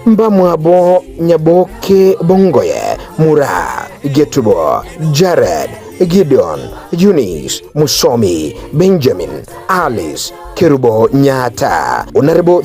Mbamwabo Nyaboke Bongoye, Mura, Getubo, Jared, Gideon, Eunice, Musomi, Benjamin, Alice, Kerubo Nyata, Honorable.